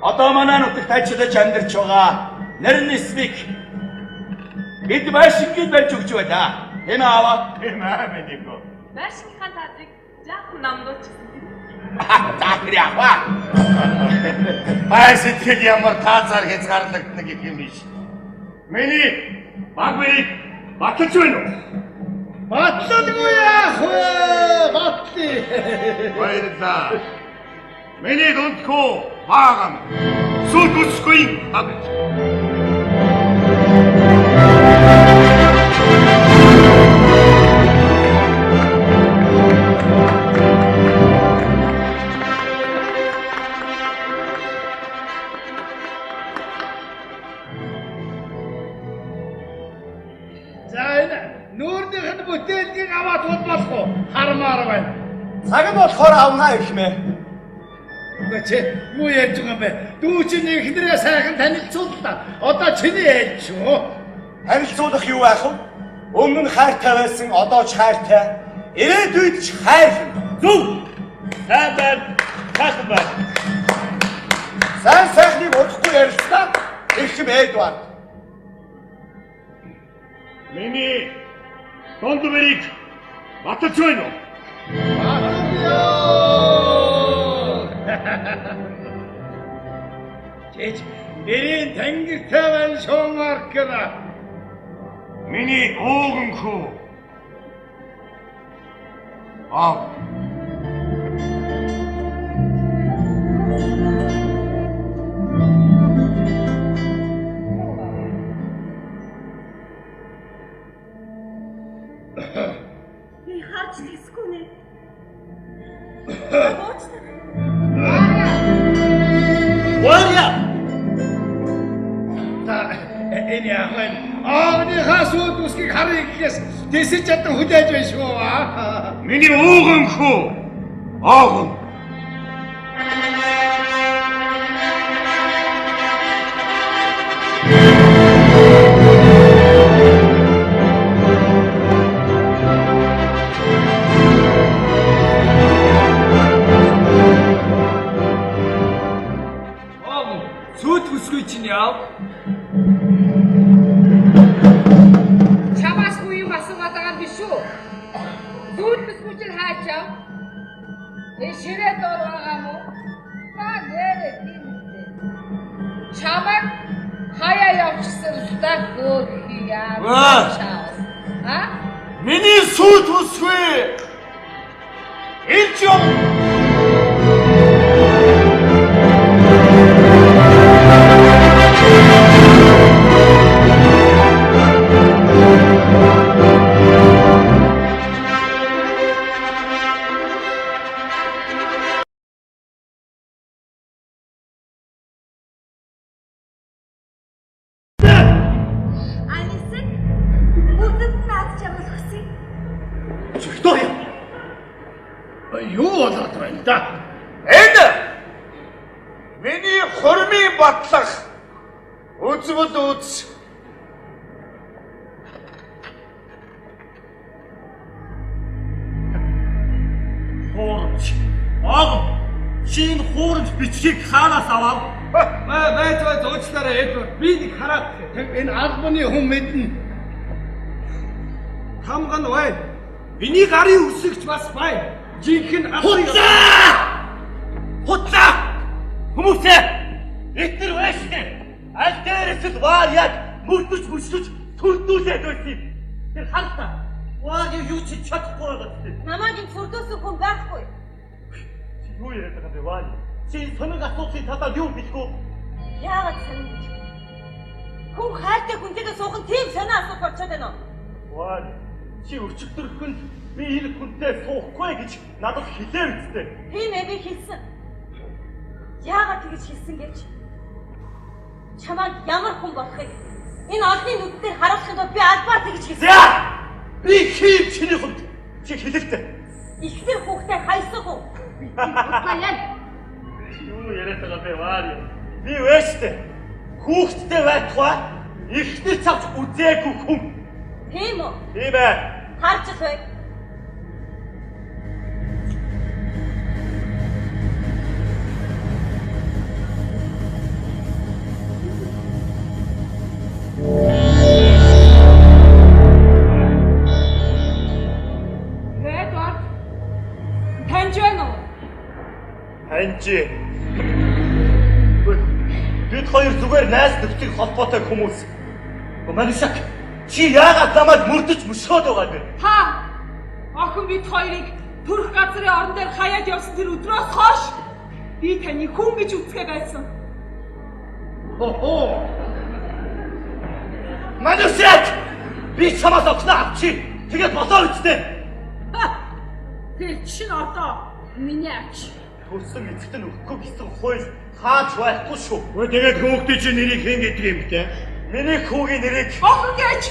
одоо манай нутагт ажиллаж амьдарч байгаа. Нэр нь Смик. Бид байшингийн барьж өгч байлаа. Тийм ээ аваа. Тийм ээ миний хүү. Байшингийнхаа таазыг жаахан намдуулчихсан тийм. За тэр яваа. Бай сэтгэл ямар таазаар хязгаарлагдана гэх юм биш. Миний баг мэрийг баталж байна уу? Батлалгүй яах вэ? Батлая. Баярлалаа. Миний дунд хүү баагам сүд үсгүй тагч. За энэ нүүрнийх нь бүтээлгийг аваад болох уу? Хармаар байна. Цаг нь болохоор авнаа ихмээ. Үгүй чи юу ярьж байгаа юм бэ? Дүү чинь эхнэрээ сайхан танилцууллаа. Одоо чиний ээлж шүү. Танилцуулах юу байх вэ? Өмнө нь хайртай байсан, одоо ч хайртай. Ирээдүйд ч хайрлана. Зөв. Сайн байна. Сайхан байна. Сайн сайхныг удахгүй ярилцлаа. Эрхэм Эдвард. Миний дунд мэрийг баталж байна уу? Батлая. Чич нэрийн тэнгэртэй байна шүү Маркер. Миний ууган хүү. Аа. Би харж тэсгүй нэ. Уучлаарай. Варя! Та энэ яах вэ? Аавныхаа сүйд үсгийг харъя гэхээс тэсэж чадан хүлээж байна шүү. Миний ууган хүү. Аахан. Аахан, сүйт бүсгүй чинь яав? Чамаас үе юм асуугаад байгаа юм биш үү? Сүйт бүсгүй чинь хаачаа? Энэ ширээ дор байгаа юм уу? Та нэрээ тийм үү? Чамайг хаяа явчихсан л да хөөхий яа. А? Миний сүйт бүсгүй. Ирж юм. Алисэг бүгдэд нь наад чамд хүсье. Виктория. Юу болоод байна да? Энэ миний хурмын батлах үзвэл үз. Хуурамч. Аахан. Чи энэ хуурамч бичгийг хаанаас авав? Бай бай зуучлаарай Эдвард. Би нэг хараад Энэ албаны хүн мэднэ. тамган байна. Миний гарын үсгч бас байна. Жинхэнэ Худлаа! Худлаа! Хүмүүсээ! Эднэр байж тээ. Аль дээрээс л Варяг мөрдөж мөчлөж төрдүүлээд байсан юм. Тэр харалтаа. Варя юу ч чадахгүй байгаа гэдэг. Намайг энэ сүрдөөсөн хүн байхгүй. Чи юу яриад байгаа юм бэ, Варя? Чи энэ сонин асуудлын талаар юу билгүү? Яагаад сонин гэж? Хүн хайртай хүнтэйгээ суух нь тийм сонин асуудал болчиход байна уу? Варя, чи өчигдөрхөн би энэ хүнтэй суухгүй гэж надад хэлээ үсттэй. Тийм ээ би хэлсэн. Яагаад тэгж хэлсэн гэж? Чамайг ямар хүн болохыг энэ олонний нүдэн дээр харуулахын тулд би албаар тэгж хэлсэн. За! Би хийм чиний хүнд. Чи хэлэлтэй. Эхнэр хүүхдээ хайсан хүн. Худлаа яа. Юу яриад байгаа бэ, Варя? Би вэштэй. Хүүхэдтэй байтугай эхнэр цавч үзээгүй хүн. Тийм үү? Тийм ээ. Харж л бай. чи. Бид хоёр зүгээр найз нөхдөг холбоотой хүмүүс. Манушак, чи яагаад намайг мөрдөж мөшөөд байгаа юм бэ? Та охин бид хоёрыг төрөх газрын орон дээр хаяад явсан тэр өдрөөс хойш би таны хүн гэж үзгээ байсан. Хо. Манушак, би чамаас охиноо авчи. Тэгээд болоо үсттэй. Тэр чинь одоо миний ач. Төрсөн эцэгт нь өгөхгүй гэсэн хууль хаач байхгүй шүү. Өө тэгээд хүүхдийн чинь нэрийг хэн гэдэг юм бэ? Миний хүүгийн нэрийг охин гэж.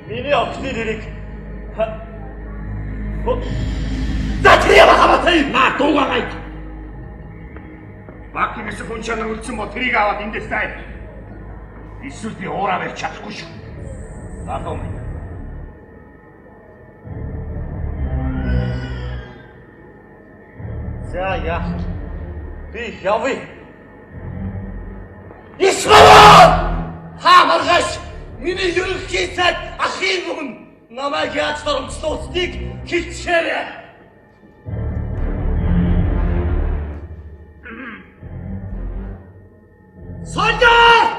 Миний охины нэрийг За тэр яа хамаатай. Наа дуугаа гай. Бак гэсэн хүн чанар үлдсэн бол тэрийг аваад эндээс тай. Эсвэл би уураа барьж чадахгүй шүү. Залуу минь. За яах. Би явъя. Ишмаа! Та маргааш миний ерөнхий сайд ахын өмнө намайг яаж доромжлуулсныг хэлчихээрэй. Солдат!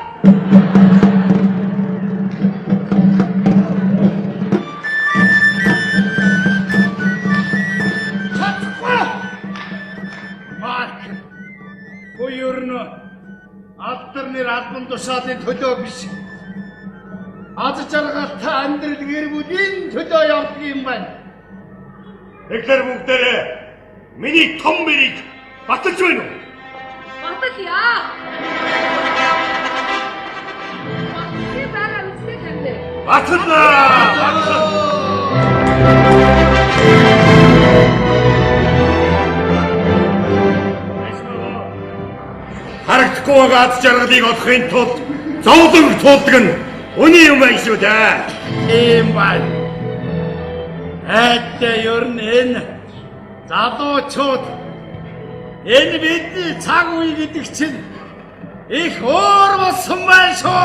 Чадахгүй. Марк. Буюу нь алдар нэр албан тушаалын төлөө биш. Аз жаргалтай амьдрал гэр бүлийн төлөө явдаг юм байна. Тэгэхээр бүгдээрээ миний том мөрийг баталж байна уу? Баталъя. Баталсан байгаа үстэй тань. Баталлаа. Харагдахгүй байгаа аз жаргалыг олохын тулд зовлон туулдаг нь үний юм байна шүү дээ. Тийм байна. Айдаа ер нь энэ залуучууд энэ бидний цаг үе гэдэг чинь их өөр болсон байна шүү.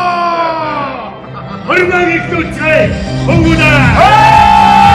Хормог ихлүүлцгээе. Хөнгөнөө.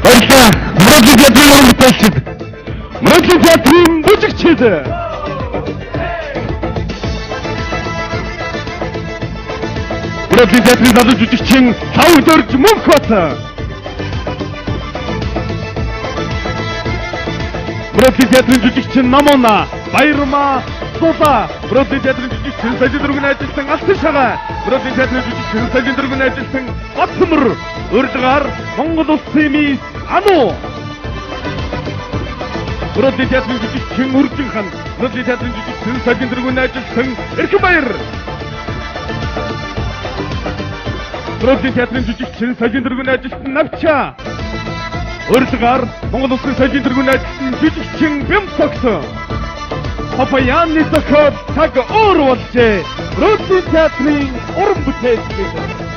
Баярлалаа. Мөрөдлийн театрын уран бүтээлчид. Мөрөдлийн театрын бүжигчид. Мөрөөдлийн театрын залуу жүжигчин Лавгдөрж Мөнхбат. Мөрөөдлийн театрын жүжигчин Намона Баярма Сула. Мөрөөдлийн театрын жүжигчин соёлын дөрвөн ажилтан Алтан Шагаа. Мөрөөдлийн театрын жүжигчин соёлын дөрвөн ажилтан Батмөр. Урилгаар Монгол улсын мисс Ану. Мөрөөдлийн театрын жүжигчин Үржин хан. Мөрөөдлийн театрын жүжигчин соёлын дөрвөн ажилтан Эрхэн Баяр. Мөрөөдлийн театрын жүжигчин соёлын дөрвөн ажилтан Навча. Урилгаар Монгол улсын соёлын дөрвөн ажилтан жүжигчин Бямцогт. Папаяны зохиол цаг өөр болжээ. Мөрөөдлийн театрын уран бүтээлч.